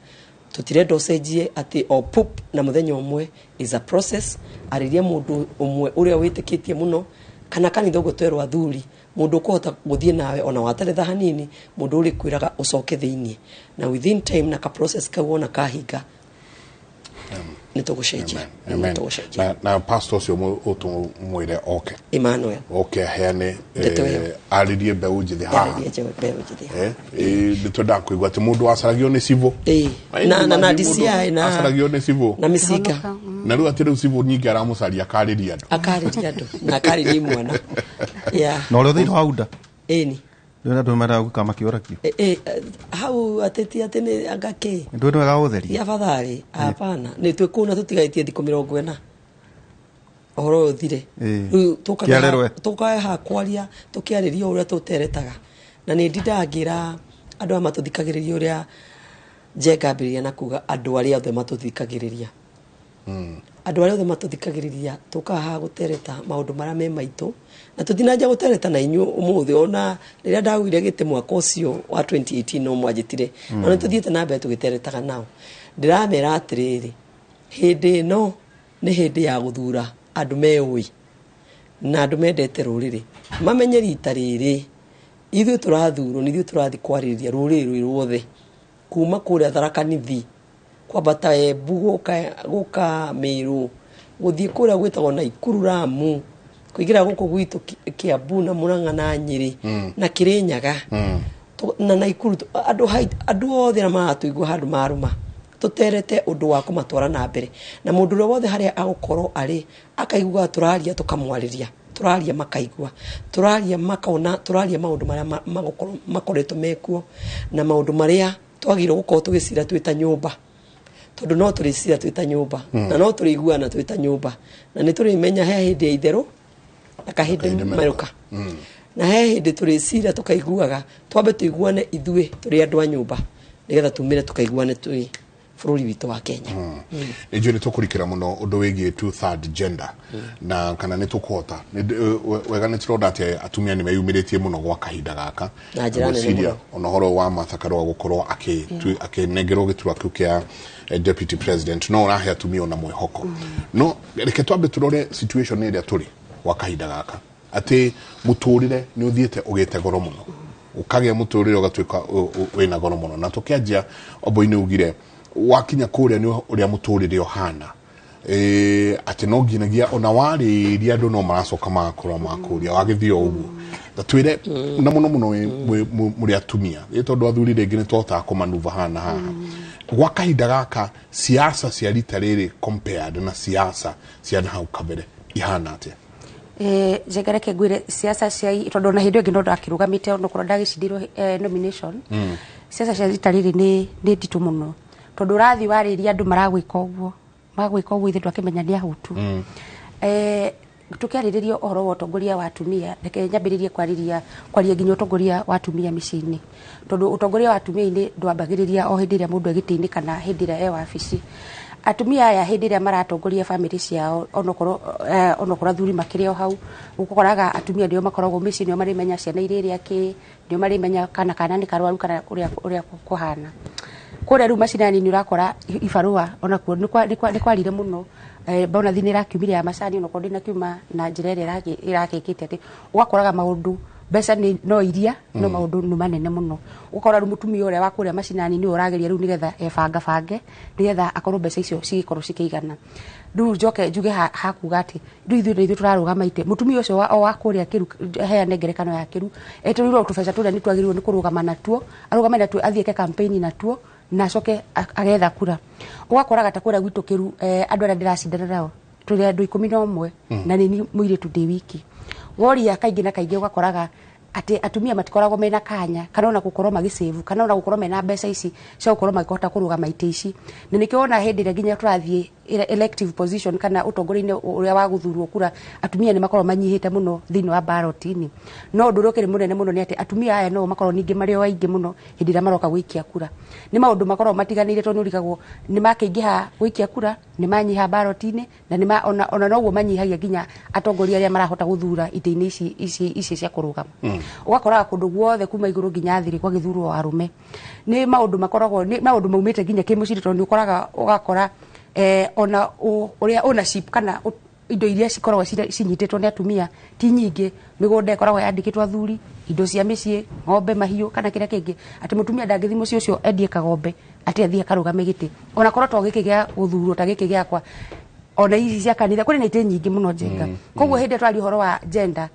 tũtirenda ũcenjie atĩ o pup na mũthenya ũmwe, is a process. Arĩria mũndũ ũmwe ũrĩa wĩtĩkĩtie mũno, kana kanitha ũguo twerwo athuri, mũndũ ũkũhota gũthiĩ nawe ona wataretha hanini, mũndũ ũrĩ kwĩraga ũcoke thĩiniĩ, na within time na ka process kau wona kahinga nĩ tũgũcenjia. Amen. Nĩ tũgũcenjia. Na pastor ũcio ũtũmwĩre oke. Emmanuel. Oke aheane Ndeto ĩyo. Arĩrie mbeũ njĩthĩ haha. Arĩrie mbeũ njĩthĩ. Nĩ twendaga kũigua atĩ mũndũ acaragio nĩ civũ. Na DCI na acaragio nĩ civũ na mĩcinga. Na rĩu atĩ rĩu civũ nyingĩ aramũcaria akarĩria andũ. Akarĩria andũ na akarĩria imwana, yeah. Na ũrĩa thĩinĩ wa unda. Ĩni. Rĩu andũ mendaga gũka makĩũragio. Hau atĩti atĩ nĩ anga kĩ. Ndũĩ nĩ wega gũtheria. Ya batharĩ hapana, nĩ twĩ kũu na tũtigaĩtie thikũ 40 ũhoro ũyũ ũthire. Rĩu Kĩarĩrwe. tũkaga haha kwaria tũkĩarĩria ũrĩa tũteretaga, na nĩ ndindaga ngĩra andũ aya matũthikagĩrĩria ũrĩa Njenga ambĩrĩria na kuga andũ arĩa othe matũthikagĩrĩria, andũ arĩa othe matũthikagĩrĩria, tũkaga haha gũtereta maũndũ marĩa me maitũ, na tũtinanjia gũtereta na inyuĩ ũmũthĩ. Ona rĩrĩa ndagũire gĩtĩ mwaka ũcio wa 2018 no mwanjĩtire, na nĩ tũthiĩte na mbere tũgĩteretaga nao. Ndĩramera atĩrĩrĩ, hĩndĩ ĩno nĩ hĩndĩ ya gũthura andũ meũĩ na andũ mendete rũrĩrĩ, mamenye rita rĩrĩ ithuĩ tũrathurwo nĩ ithuĩ tũrathiĩ kwarĩrĩria rũrĩrĩ rwĩ ruothe, kuma kũrĩa Tharaka Nithi, kwambata Embu, gũka Mĩrũ, gũthiĩ kũrĩa gwĩtagwo Naikuru, Ramu, Kũingĩra gũkũ gwitũ Kiambu na Murang'a na Nyĩrĩ na Kĩrĩnyaga na Naikuru, andũ othe arĩa maratũigua handũ marũma, tũterete ũndũ wa kũmatwara na mbere, na mũndũ ũrĩa wothe harĩa agũkorwo arĩ akaiguaga tũraria, tũkamwarĩria, tũraria makaigua, tũraria makona, tũraria maũndũ marĩa magũkorwo makoretwo mekuo na maũndũ marĩa twagĩrĩirwo gũkorwo tũgĩcira twĩ ta nyũmba, tondũ no tũrĩcira twĩ ta nyũmba na no tũrĩiguana twĩ ta nyũmba, na nĩ tũrĩmenya he hĩndĩ ya itherũ na kahĩndĩ merũka, na he hĩndĩ tũrĩcira tũkaiguaga. Twambe tũiguane ithuĩ tũrĩ andũ a nyũmba, nĩgetha tumĩre tũkaiguane twĩ bũrũri witũ wa Kenya. Nĩ njũĩ nĩ tũkũrikĩra mũno ũndũ wĩgiĩ two third gender na kana nĩ tũkũhota. Wega nĩ tũrona atĩ atumia nĩ meyumĩrĩtie mũno gwa kahinda gaka. Na njĩra nene Ngwĩciria mũno. ona ũhoro wa Martha Karua gũkorwo akĩnengerwo gĩturwa kĩu kĩa deputy president no ũrahe atumia ona mwĩhoko. No reke twambe tũrore situation ĩrĩa tũrĩ gwa kahinda gaka, atĩ mũtũrĩre nĩ ũthiĩte ũgĩte goro mũno, ũkagĩa mũtũrĩre ũgatuĩka wĩna goro mũno. Na tũkĩanjia ombo-inĩ ugire wakinya kũrĩa nĩ ũrĩa mũtũrĩre ũhana, atĩ no nginyagia ona warĩria andũ no maracoka magakorwo makũria wagĩthiĩ o ũguo. Ta twĩre na mũno mũno mũrĩ atumia, ĩ tondũ athuri rĩngĩ nĩ twahotaga kũmanuva haha na haha. Gwa kahinda gaka, siasa cia rita rĩrĩ compared na siasa cia na hau kabere ihana atĩa? Njenga, reke ngwĩre, siasa cia, tondũ ona hĩndĩ ĩyo ĩngĩ no ndakĩrũgamĩte onokorwo ndagĩcindirwo nomination, siasa cia rita rĩrĩ nĩ nditũ mũno, tondũ ũrathiĩ warĩria andũ maragwĩka ũguo, magwĩka ũguo, ithe twakĩmenya nĩ ahũtu. Tũkĩarĩrĩria ũhoro wa ũtongoria wa atumia, reke nyambĩrĩrie kwarĩria kwaria nginya ũtongoria wa atumia mĩciĩ-inĩ, tondũ ũtongoria wa atumia-inĩ ndwambagĩrĩria o hĩndĩ ĩrĩa mũndũ e gĩtĩ-inĩ kana hĩndĩ ĩrĩa e wabici. Atumia aya hĩndĩ ĩrĩa maratongoria bamĩrĩ ciao, onokorwo athuri makĩrĩ o hau, ũkoraga atumia nĩo makoragwo mĩciĩ, nĩo marĩmenya ciana irĩrĩa kĩ, nĩo marĩmenya kana nĩ karwaru kana ũrĩa kũhana kũrĩa. Rĩu macinani nĩ ũrakora ibarũa onakuo nĩ kwarire mũno. Bonathi nĩ ĩrakiumire ya macani, onakorwo ndĩnakiuma na njĩra ĩrĩa ĩrakĩkĩte, atĩ ũgakoraga maũndũ mbeca nĩ no iria no maũndũ nĩ manene mũno. Ũgakora rĩu mũtumia ũrĩa wa kũrĩa macinani nĩwe ũrageria rĩu nĩgetha ebangabange, nĩgetha akorwo mbeca icio cigĩkorwo cikĩigana. Rĩu njoke njuge hakuga atĩ rĩu ithuĩ nĩ ithuĩ tũrarũgama itĩ mũtumia ũcio wa kũrĩa kĩru. Heane ngerekano ya kĩru, etereirwo tũbeca tũrĩa nĩ twagĩrĩirwo nĩ kũrũgama natuo, arũgame natuo, athiĩ eke campaign natuo na acoke agetha kura. Ũgakoraga ta kũrĩa gwitũ kĩru, andũ arĩa ndĩracindana nao tũrĩ andũ 11 na nĩ mũirĩtu ndĩ wiki. Woria kaingĩ na kaingĩ, ũgakoraga atĩ atumia matikoragwo mena kanya kana ona gũkorwo magĩsave kana ona gũkorwo mena mbeca ici cia gũkorwo makĩhota kũrũgama itĩ ici. Na nĩkĩo wona hĩndĩ ĩrĩa nginya tũrathiĩ elective position kana ũtongoria-inĩ ũrĩa wa gũthurwo kura, atumia nĩ makoragwo manyihĩte mũno thĩinĩ wa ballot-inĩ. No ũndũ ũrĩa ũkĩrĩ mũnene mũno nĩ atĩ atumia aya no makoragwo ningĩ marĩ o aingĩ mũno hĩndĩ ĩrĩa maroka gũikia kura. Nĩ maũndũ makoragwo matiganĩire, tondũ nĩ ũrigagwo nĩ makĩingĩha gũikia kura, nĩ manyiha ballot-inĩ, na nĩ ona noguo manyihagia nginya atongoria arĩa marahota gũthura itĩ-inĩ ici cia kũrũgama. Ũgakoraga kũndũ guothe kuma igũrũ nginya thĩ gwagĩthurwo arũme. Nĩ maũndũ makoragwo nĩ maũndũ maumĩte nginya kĩmũciĩ, tondũ nĩ ũkoraga ũgakora ona ũrĩa ownership kana indo iria cikoragwo cinyitĩtwo nĩ atumia ti nyingĩ. Mĩgũnda ĩkoragwo yandĩkĩtwo athuri, indo cia mĩciĩ, ng'ombe, mahiũ kana kĩrĩa kĩngĩ, atĩ mũtumia ndangĩthiĩ mũciĩ ũcio endie kagombe atĩ athiĩ akarũgame gĩtĩ, ona korwo to gĩkĩ gĩa gũthurwo ta gĩkĩ gĩakwa, ona ici cia kanitha kũrĩ na itĩ nyingĩ mũno, Njenga. Koguo hĩndĩ ĩrĩa twaria ũhoro wa gender,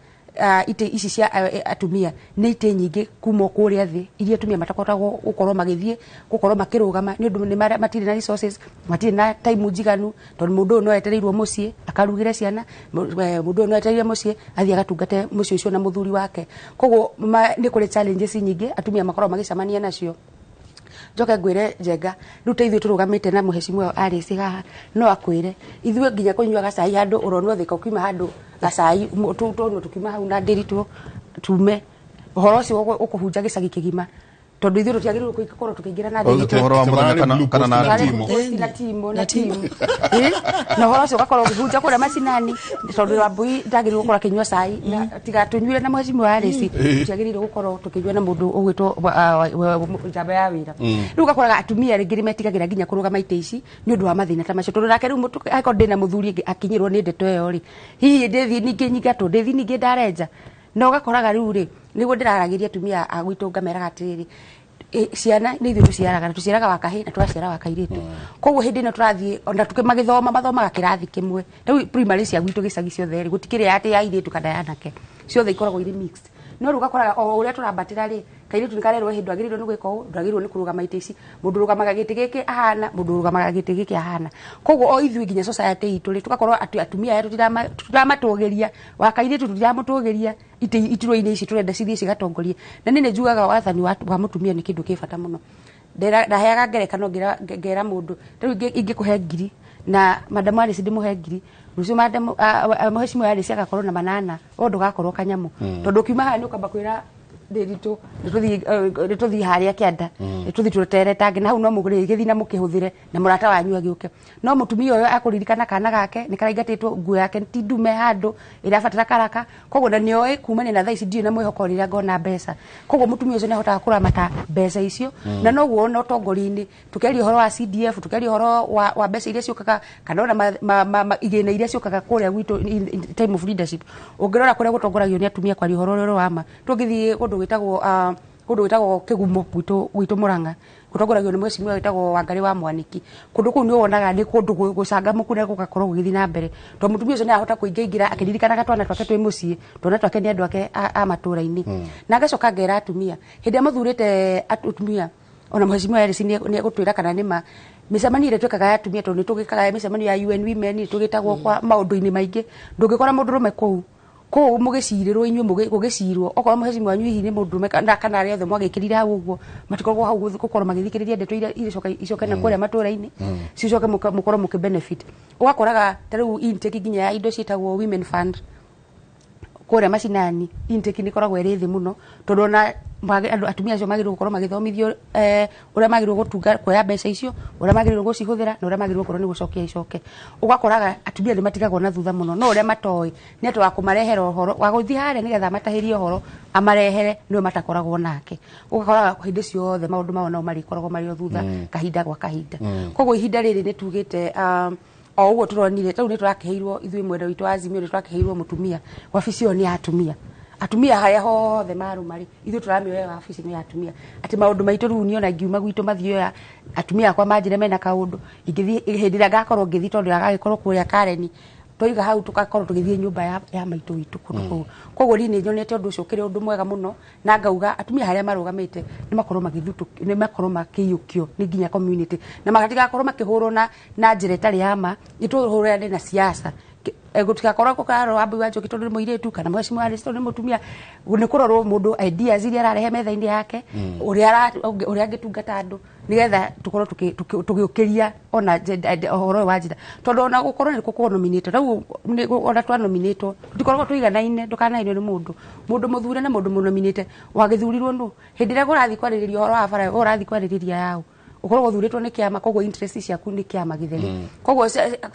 itĩ ici cia atumia nĩ itĩ nyingĩ kuma o kũrĩa thĩ iria atumia matakoragwo gũkorwo magĩthiĩ gũkorwo makĩrũgama, nĩ ũndũ nĩ matirĩ na resources, matirĩ na time njiganu, tondũ mũndũ ũyũ no etereirwo mũciĩ akarugĩre ciana, mũndũ ũyũ no etereire mũciĩ athiĩ agatungate mũciĩ ũcio na mũthuri wake. Koguo nĩ kũrĩ challenges nyingĩ atumia makoragwo magĩcemania nacio. Njoke ngwĩre, Njenga, rĩu ta ithuĩ tũrũgamĩte na mũhecimiwa Alice haha, no akwĩre ithuĩ nginya kũnyua gacai handũ ũronwo thĩka ũkiuma handũ gacai tuonwo tũkiuma hau na ndĩritũ tume ũhoro ũcio ũkũhunja gĩcagi kĩgima, tondũ ithuĩ tũtiagĩrĩirwo gũkorwo tũkĩingĩra na Ũhoro wa mũthenya kana na Tarĩ timo. Blue Post na timo na timo. Na ũhoro ũcio ũgakorwo ũkĩhunja kũrĩa macinani, tondũ Wambui ndagĩrĩirwo gũkorwo akĩnyua cai na tiga tũnyuire na mheshimiwa Alice, tũtiagĩrĩirwo gũkorwo tũkĩnyua na mũndũ ũgwĩtwo njamba ya wĩra. Rĩu ũgakoraga atumia rĩngĩ nĩ metigagĩra nginya kũrũgama itĩ ici nĩ ũndũ wa mathĩna ta macio, tondũ nake rĩu angĩkorwo ndĩna mũthuri akinyĩrwo nĩ ndeto ĩyo rĩ, hihi ndĩthiĩ ningĩ nyingatwo, ndĩthiĩ ningĩ ndarenja. Na ũgakoraga rĩu rĩ, nĩguo ndĩraragĩria atumia a gwitũ ngameraga atĩrĩrĩ, Ciana nĩ ithuĩ tũciaraga, na tũciaraga wa kahĩĩ na tũgaciara wa kairĩtu. Koguo hĩndĩ ĩno tũrathiĩ ona magĩthoma mathomaga kĩrathi kĩmwe. Rĩu primary cia gwitũ gĩcagi ciothe rĩ, gũtikĩrĩ atĩ ya airĩtu kana ya anake, ciothe ikoragwo irĩ mixed. No rĩu ũgakoraga o ũrĩa tũrambatĩra rĩ, kairĩtu nĩ karerwo hĩndĩ ndwagĩrĩirwo nĩ gwĩka ũũ, ndwagĩrĩirwo nĩ kũrũgama itĩ ici, mũndũ ũrũgamaga gĩtĩ gĩkĩ ahana, mũndũ ũrũgamaga gĩtĩ gĩkĩ ahana. Koguo o ithuĩ nginya society itũ rĩ, tũgakorwo atĩ atumia aya tũtiramatũgĩria, wa kairĩtu tũtiramũtũgĩria iturwa-inĩ ici tũrenda cithiĩ cigatongorie. Na niĩ nĩ njugaga wathani wa mũtumia nĩ kĩndũ kĩ bata mũno. Ndaheaga ngerekano ngera mũndũ, rĩu ingĩkũhe 1,000 na Madam Alice ndĩmũhe 1,000, rũciũ Madam Mheshimiwa Alice agakorwo na 800, o ndũgakorwo kanyamũ. Tondũ ũkiuma haha nĩ ũkamba kwĩra Ndĩritũ nĩtũthiĩ harĩa kĩanda, nĩtũthiĩ tũteretange, na hau no mũrĩgĩthiĩ na mũkĩhũthĩre na mũrata wanyu agĩũke. No mũtumia ũyũ akũririkana kana gake nĩ karaingatĩtwo, nguo yake ti ndume handũ ĩrabatara karaka, koguo na nĩoĩ kumania na thaa ici ndirĩ na mwĩhoko rĩrĩa ngona mbeca. Koguo mũtumia ũcio nĩahotaga kũramata mbeca icio. Na noguo ona ũtongoria-inĩ tũkĩaria ũhoro wa CDF, tũkĩaria ũhoro wa mbeca iria ciũkaga kana ona igĩna iria ciũkaga kũrĩa gwitũ in time of leadership, ũngĩrora kũrĩa gũtongoragio nĩ atumia kwaria ũhoro ũrĩa wa ma, tũngĩthiĩ kũndũ gwĩtagwo Kĩgumo gwitũ Mũrang'a, gũtongoragio nĩ mheshimiwa wĩtagwo Wangarĩ wa Mwaniki. Kũndũ kũu nĩ wonaga nĩ kũndũ gũcangamũku na gũgakorwo gũgĩthiĩ na mbere, tondũ mũtumia ũcio nĩ arahota kũingaingĩra akĩririkanaga twana twake twĩ mũciĩ, twana twake nĩ andũ ake a matũũra-inĩ. Na ngacoka ngera atumia, hĩndĩ ĩrĩa mũthurĩte atumia, ona mheshimiwa Alice nĩ egũtwĩra kana nĩ ma mĩcemanio ĩrĩa twĩkaga ya atumia, tondũ nĩ tũgĩkaga mĩcemanio ya UN Women, nĩ tũgĩtagwo kwa maũndũ-inĩ maingĩ, ndũngĩkora mũndũrũme kũu kũu mũgĩcirĩrwo inyuĩ gũgĩcirwo, okorwo mheshimiwa wanyu hihi nĩ mũndũrũme kana arĩa othe mwagĩkĩrire hau ũguo, matikoragwo hau gũkorwo magĩthikĩrĩria ndeto iria icoke na kũrĩa matũũra-inĩ, cicoke mũkorwo mũkĩ benefit. Ũgakoraga ta rĩu intake nginya ya indo ciĩtagwo Women Fund kũrĩa macinani, intake nĩ ĩkoragwo ĩrĩ thĩ mũno, tondũ ona atumia acio magĩrĩirwo gũkorwo magĩthomithio ũrĩa magĩrĩirwo gũtunga kuoya mbeca icio, ũrĩa magĩrĩirwo gũcihũthĩra, na ũrĩa magĩrĩirwo gũkorwo nĩ gũcokia icoke. Ũgakoraga atumia nĩ matigagwo na thutha mũno, no ũrĩa matoĩ nĩ atĩ wa kũmarehera ũhoro, wa gũthiĩ harĩa nĩgetha amatahĩrie ũhoro amarehere nĩwe matakoragwo nake. Ũgakoraga hĩndĩ ciothe maũndũ mao nao marĩkoragwo marĩ o thutha kahinda gwa kahinda. Koguo ihinda rĩrĩ nĩ tugĩte o ũguo tũronire, rĩu nĩ tũrakĩheirwo ithuĩ mwena witũ wa Azimio, nĩ tũrakĩheirwo mũtumia, wabici ĩyo nĩ ya atumia. Atumia harĩa hothe marũma rĩ, ithuĩ tũramĩoya wabici nĩ ya atumia. Atĩ maũndũ maitũ rĩu niĩ ona ngiuma gwitũ mathiĩ atumia akwa manjĩre mena kaũndũ, ingĩthiĩ hĩndĩ ĩrĩa ngakorwo ngĩthiĩ, tondũ agagĩkorwo kũrĩa Karen, twoiga hau tũgakorwo tũgĩthiĩ nyũmba ya maitũ witũ kũndũ kũu. Koguo niĩ nĩ nyonete ũndũ ũcio ũkĩrĩ ũndũ mwega mũno, na ngauga atumia harĩa marũgamĩte nĩ makorwo magĩthutũkio, nĩ makorwo makĩiyũkio nĩ nginya community, na magatigakorwo makĩhũrwo na njĩra ĩtarĩ ya ma, nĩ tũhũrane na siasa. Gũtigakorwo gũkarwo Wambui wa Njoki tondũ nĩ mũirĩtu, kana mheshimiwa Alice tondũ nĩ mũtumia, nĩ kũrorwo mũndũ ideas iria ararehe metha-inĩ yake, ũrĩa angĩtungata andũ, nĩgetha tũkorwo tũgĩũkĩria ona ũhoro ũyũ wa njĩra. Tondũ ona gũkorwo nĩ gũkorwo nominated, rĩu ona twa nominatwo tũtikoragwo tũiganaine, ndũkanainio nĩ mũndũ. Mũndũ mũthure na mũndũ mũnominate wagĩthurirwo nũ? Hĩndĩ ĩrĩa kũrathiĩ kwarĩrĩria ũhoro wa bara, ũrathiĩ kwarĩrĩria yaũ, ũkoragwo ũthurĩtwo nĩ kĩama, koguo interest ciaku nĩ kĩama gĩtheri. Koguo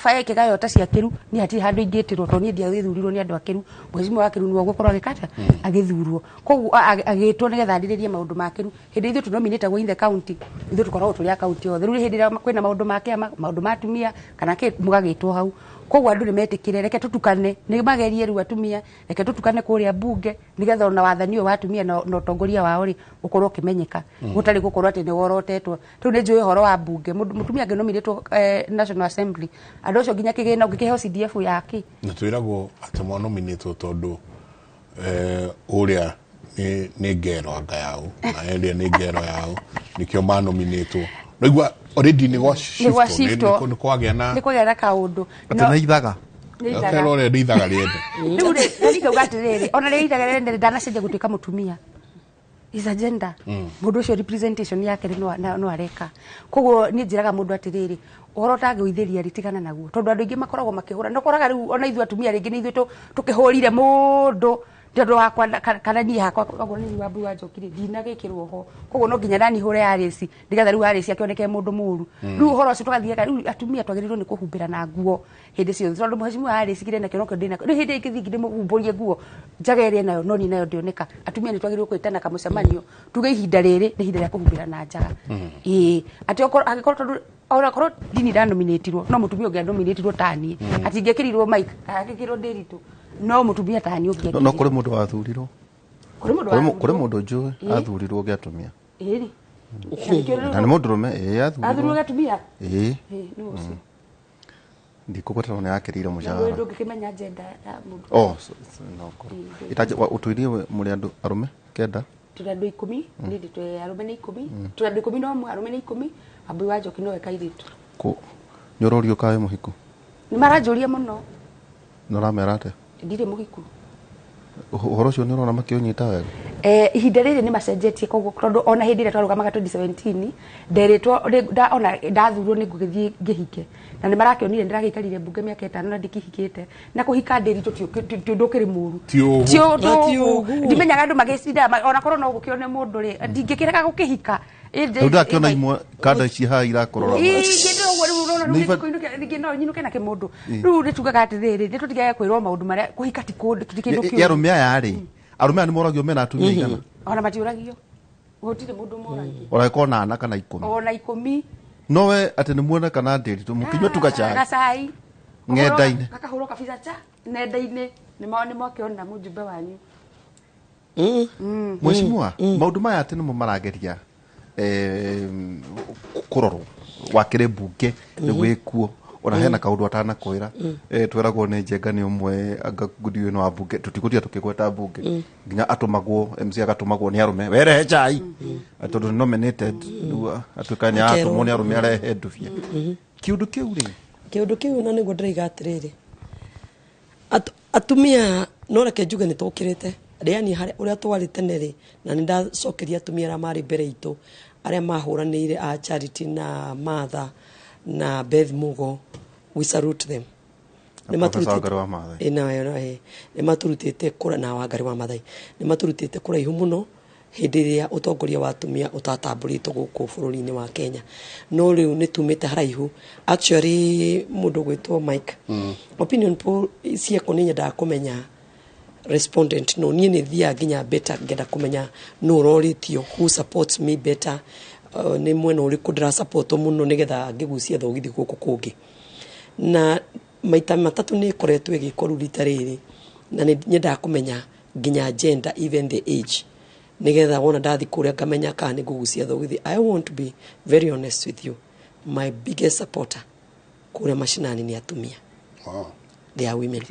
baya ĩkĩgayo ta cia Kĩru, niĩ hatirĩ handũ ingĩtĩrwo, tondũ niĩ ndiagĩthurirwo nĩ andũ a Kĩru. Mheshimiwa wa Kĩru nĩwe ũgũkorwo agĩkata agĩthurwo, koguo agĩtwo nĩgetha arĩrĩrie maũndũ ma Kĩru. Hĩndĩ ithuĩ tũnominĩtagwo in the county, ithuĩ tũkoragwo tũrĩ a county yothe. Rĩu hĩndĩ ĩrĩa kwĩna maũndũ ma kĩama, maũndũ ma atumia kana kĩ, mũgagĩtwo hau. Koguo andũ nĩ metĩkĩre, reke tũtukane, nĩ magerie rĩu atumia, reke tũtukane kũrĩa mbunge, nĩgetha ona wathani ũyũ wa atumia na ũtongoria wao rĩ ũkorwo ũkĩmenyeka, gũtarĩ gũkorwo atĩ nĩ worotetwo. Rĩu nĩ njũĩ ũhoro wa mbunge, mũtumia angĩnominĩtwo National Assembly, andũ acio nginya kĩgĩna ũngĩkĩheo CDF yake. Na twĩragwo atĩ mwanominĩtwo tondũ ũrĩa nĩ ngero anga yao, na ĩrĩa nĩ ngero yao, nĩkĩo manominĩtwo. Naigua already nĩ gwa shift, nĩ kwagĩa na nĩ kwagĩa na kaũndũ. Atĩ nĩ ithaga. Ũkerwo ũrĩa nĩ ithaga rĩende. Rĩu rĩ, nĩ ngauga atĩrĩrĩ, ona rĩrĩa ithaga rĩende ndanacenjia gũtuĩka mũtumia. Is a gender. Mũndũ ũcio representation yake no areka. Koguo niĩ njĩraga mũndũ atĩrĩrĩ, ũhoro ũtangĩũithĩria rĩ, tigana naguo. Tondũ andũ aingĩ makoragwo makĩhũra. Na ũkoraga rĩu ona ithuĩ atumia rĩngĩ nĩ ithuĩ tũkĩhũrire mũndũ tondũ wakwa kana niĩ hakwa, okorwo nĩ Wambui wa Njoki rĩ, ndinagĩkĩrwo ho. Koguo no nginya nani hũre Alice, nĩgetha rĩu Alice akĩoneke mũndũ mũũru. Rĩu ũhoro ũcio tũgathiaga, rĩu atumia twagĩrĩirwo nĩ kũhumbĩra na nguo hĩndĩ ciothe, tondũ mheshimiwa Alice kĩrĩa nakĩo nokĩo ndĩnakĩo. Rĩu hĩndĩ ĩngĩ thiĩ ndĩmũhumbũrie nguo njaga ĩrĩa nayo, no niĩ nayo ndĩoneka. Atumia nĩ twagĩrĩirwo kwĩtana kamũcemanio, tuge ihinda rĩrĩ nĩ ihinda rĩa kũhumbĩra na njaga. Ĩĩ, atĩ okorwo angĩkorwo tondũ ona korwo ndini ndanominĩtirwo, no mũtumia ũngĩ anominĩtirwo ta niĩ, atingĩkĩrirwo mic, agĩkĩrwo Ndĩritũ, no mũtumia ta niĩ ũngĩ. No kũrĩ mũndũ wathurirwo. Kũrĩ mũndũ Kũrĩ mũndũ njũĩ athurirwo gĩa atumia. Ĩĩ. Na nĩ mũndũrũme, ĩĩ. Athurirwo Athurirwo gatumia. Ĩĩ. Ĩĩ, nĩ ũcio. Ndikũgwetera nĩ yakĩrĩire Na mũcara. we ndũngĩkĩmenya gender ya mũndũ. Oh, no korwo itaje ũtũirie mũrĩ andũ arũme 9. Tũrĩ andũ 10. Nĩ twĩ arũme nĩ 10. Tũrĩ andũ 11, arũme nĩ 10, Wambui wa Njoki nowe kairĩtu. Kũ nĩ ũrorio kaĩ mũhiku? Nĩ maranjũria mũno. Na ũramera atĩa? Ndirĩ mũhiku. Ũhoro ũcio nĩ ũrona makĩũnyita wega? Ihinda rĩrĩ nĩ macenjetie, koguo tondũ ona hĩndĩ ĩrĩa twarũgamaga 2017 nderĩtwo ona ndathurwo nĩ ngũgĩthiĩ ngĩhike, na nĩ marakĩonire ndĩragĩikarire mbunge mĩaka 5 na ndikĩhikĩte, na kũhika ndĩritũ ti ũndũ ũkĩrĩ mũru. Ti ũguo. Ti ũndũ Na ti ũguo. ũguo. Ndimenyaga andũ magĩcinda ona korwo no gũkĩone mũndũ rĩ, ndingĩkĩrega gũkĩhika. Rĩu ndakĩona imwe kanda ici haha irakorora. Nĩ Ningĩ no nyinũke na kĩmũndũ. Rĩu nĩ tugaga atĩrĩrĩ, nĩ tũtigage kwĩrwo maũndũ marĩa kũhika ti kũndũ ti kĩndũ Ya kĩũru. arũme aya rĩ, arũme aya nĩ moragio mena atumia aigana? Ona matiũragio, gũtirĩ mũndũ moragio. Ona gĩkorwo na ana kana 10. Ona 10. Nowe atĩ nĩ muone kana ndĩritũ mũkĩnyua tu gacai. Gacai. Ng'enda-inĩ. Gakahũrwo kabica cha nenda-inĩ, nĩ mwakĩona mũjumbe wanyu. Mheshimiwa, maũndũ maya atĩ nĩmo marageria kũrorwo wakĩrĩ mbunge nĩ gwĩkuo ona hena kaũndũ atanakwĩra. Tweragwo nĩ Njenga nĩ ũmwe anga ngundi ĩno wa mbunge, tũtigũtinda tũkĩgweta mbunge, nginya atũmagwo MC agatũmagwo nĩ arũme werehe chai tondũ nĩ nominated, rĩu atuĩka nĩ aratũmwo nĩ arũme arehe ndubia. Kĩũndũ kĩu rĩ? Kĩũndũ kĩu na nĩguo ndĩraiga atĩrĩrĩ, atumia no reke njuge nĩ tũkĩrĩte rĩani harĩa ũrĩa twarĩ tene rĩ, na nĩ ndacokeria atumia arĩa marĩ mbere itũ, arĩa mahũranĩire a Charity na Martha na Beth Mugo, we salute them. Na Professor Wangari wa Maathai. Ĩ, nĩ maturutĩte kũra na Wangari wa Maathai nĩ maturutĩte kũraihu mũno hĩndĩ ĩrĩa ũtongoria wa atumia ũtatambũrĩtwo gũkũ bũrũri-inĩ wa Kenya, no rĩu nĩ tumĩte haraihu. Actually, mũndũ gwĩtwo Mike, opinion poll ciekwo nĩ nyendaga kũmenya respondent, no niĩ nĩ thiaga nginya better ngenda kũmenya nũ ũrorĩtio, who supports me better, nĩ mwena ũrĩkũ ndĩrasupportwo mũno, nĩgetha ngĩgucia thogithi gũkũ kũngĩ. Na maita matatũ nĩ ĩkoretwo ĩgĩkwo rĩu rita rĩrĩ, na nĩ nyendaga kũmenya nginya gender, even the age, nĩgetha wona ndathi kũrĩa ngamenya kana nĩ ngũgucia thogithi. I want to be very honest with you, my biggest supporter kũrĩa mashinani nĩ atumia. They are women.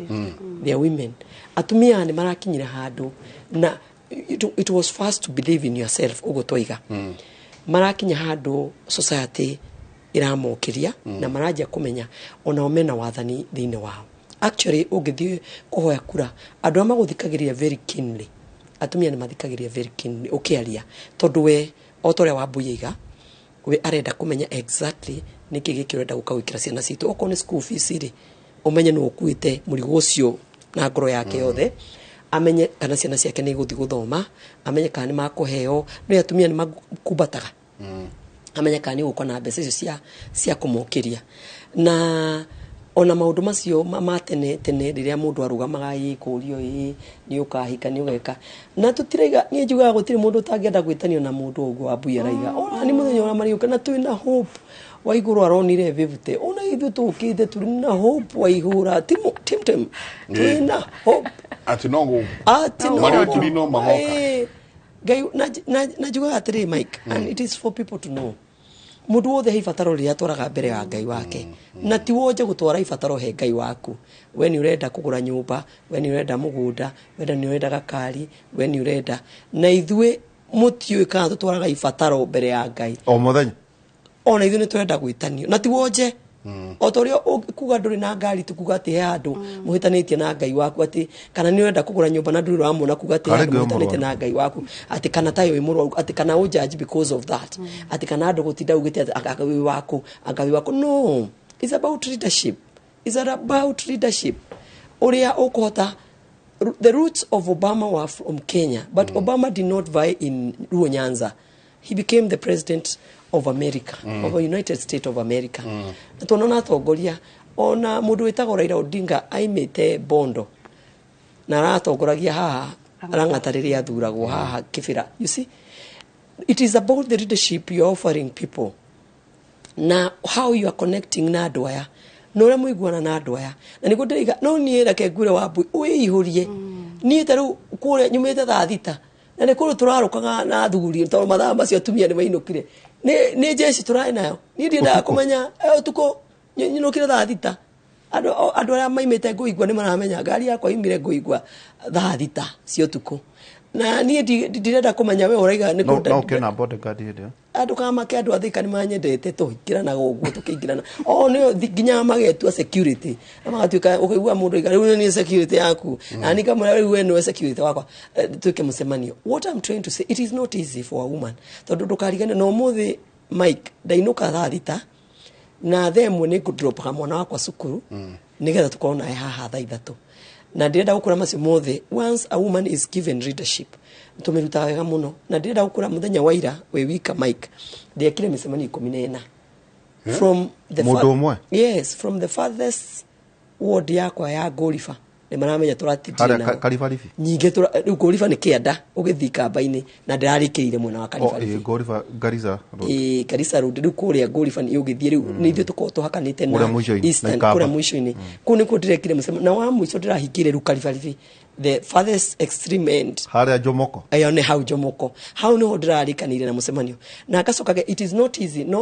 They are women. Atumia nĩ marakinyira handũ na it was fast to believe in yourself, ũguo twaiga. Marakinya handũ society ĩramokĩria na maranjia kũmenya onao mena wathani thĩinĩ wao. Actually, ũngĩthiĩ kũhoya kura, andũ arĩa magũthikagĩrĩria very keenly, atumia nĩ mathikagĩrĩria very keenly ũkĩaria, tondũ we o ta ũrĩa Wambui aiga, we arenda kũmenya exactly nĩkĩ gĩkĩ ũrenda gũka gwĩkĩra ciana citũ. Okorwo nĩ school fees rĩ, ũmenye nĩ ũkuĩte mũrigo ũcio na ngoro yake yothe, amenye kana ciana ciake nĩ igũthiĩ gũthoma, amenye kana nĩ makũheo, nĩ atumia nĩ makumbataga, amenye kana nĩ gũka na mbeca icio cia kũmokĩria. Na ona maũndũ macio ma tene tene rĩrĩa mũndũ arũgamaga ĩ kũrio ĩ nĩ ũkahika nĩ ũgeka, na tũtiraiga, niĩ njugaga gũtirĩ mũndũ ũtangĩenda gwĩtanio na mũndũ ũguo Wambui araiga, ona nĩ mũthenya ũrĩa marĩũka na twĩna hope wa igũrũ aronire 50, ona ithuĩ tũkĩte tũrĩ na hope wa igũra tim twĩna hope. Atĩ no gũ Ati no. Marĩa ũturi no magoka. Ngai na njugaga atĩrĩ, Mike, and it is for people to know, mũndũ wothe he ibataro rĩrĩa atwaraga mbere ya Ngai wake, na ti wonje gũtwara ibataro he Ngai waku. We nĩ ũrenda kũgũra nyũmba, we nĩ ũrenda mũgũnda, we nĩ ũrenda gakari, we nĩ ũrenda, na ithuĩ mũtiũĩ kana tũtwaraga ibataro mbere ya Ngai o mũthenya. Ona ithuĩ nĩ tũrenda gwĩtanio na ti wonje o ta ũrĩa kuga ndũrĩ na ngari, tukuga atĩ he handũ mũhĩtanĩtie na Ngai waku, atĩ kana nĩ ũrenda kũgũra nyũmba na ndũrĩ ũramwona, kuga atĩ he Karĩ handũ ngĩ mũhĩtanĩtie mũrwaru. na Ngai waku, atĩ kana tayo wĩ mũrwaru, atĩ kana ũ judge because of that, atĩ kana andũ gũtinda ugĩte atĩ anga wĩ waku, anga wĩ waku. No, it's about leadership, it's about leadership ũrĩa ũkũhota. The roots of Obama were from Kenya, but Obama did not vie in Luo Nyanza. He became the president of America, of the United States of America. Na tuonona atongoria ona mũndũ wĩtagwo Raila Odinga aimĩte Bondo na aratongoragia haha Lang'ata rĩrĩa athuragwo haha Kibera. You see, it is about the leadership you are offering people na how you are connecting na andũ aya na ũrĩa mũiguana na andũ aya, na nĩguo ndĩraiga. No niĩ reke ngwĩre Wambui wĩihũrie, niĩ ta rĩu kũrĩa nyumĩte thaa 6 Na nĩ kũndũ tũrarũkaga na athuri, tondũ mathaa macio atumia nĩ mainũkire. Nĩ jeshi tũrarĩ nayo. Niĩ ndiendaga Ũtukũ? kũmenya ũtukũ nyinũkire thaa 6. Andũ arĩa maimĩte ngũigua nĩ maramenya ngari yakwa imire ngũigua thaa 6 cia ũtukũ, na niĩ ndirenda kũmenya we ũraiga nĩ No kũnda- no ũkĩona bodyguard hĩndĩ ĩyo? Andũ kamake, andũ a Thika nĩ manyendete, tũingĩranaga ũguo, tũkĩingĩrana o nĩo nginya magetua security na magatuĩka ũkaigua mũndũ aiga, "Rĩu nĩ security yaku," na niĩ ngamwĩra, "Rĩu we nĩwe security wakwa." Tuĩke mũcemanio. What I'm trying to say, it is not easy for a woman, tondũ ndũkarigane na ũmũthĩ, Mike, ndainũka thaa 6 na thaa 1 nĩ ngũdropaga mwana wakwa cukuru nĩgetha tũkorwo naye haha thaa 3, na ndĩrenda gũkũra macio mothe. Once a woman is given leadership, tũmĩrutaga wega mũno, na ndĩrenda gũkũra. Mũthenya wa ira wĩ wika, Mike, ndĩekire mĩcemanio 14 from the Mũndũ ũmwe? Yes, from the farthest ward yakwa ya Ngũriba, nĩ maramenya tũratindire Harĩa nao. Karibaribi? Nyingĩ rĩu Ngũriba nĩ kĩanda ũgĩthiĩ kamba-inĩ, na ndĩrarĩkĩire mwena wa Oh, Karibaribi. ĩ, Ngoriba, Garissa Road. Ĩ, Garissa Road. Rĩu kũrĩa Ngũriba nĩ ũgĩthiĩ, rĩu nĩ ithuĩ tũkoragwo tũhakanĩte na Kũrĩa mũico-inĩ, Eastern, na Ikamba. kũrĩa mũico-inĩ kũu nĩkuo ndĩrekire mũcemanio na wa mũico ndĩrahingĩire rĩu Karibaribi, the farthest extreme end. Harĩa Jomoko? Ĩyo nĩ hau Jomoko, hau nĩho ndĩrarĩkanĩire na mũcemanio na ngacokaga. It is not easy, no.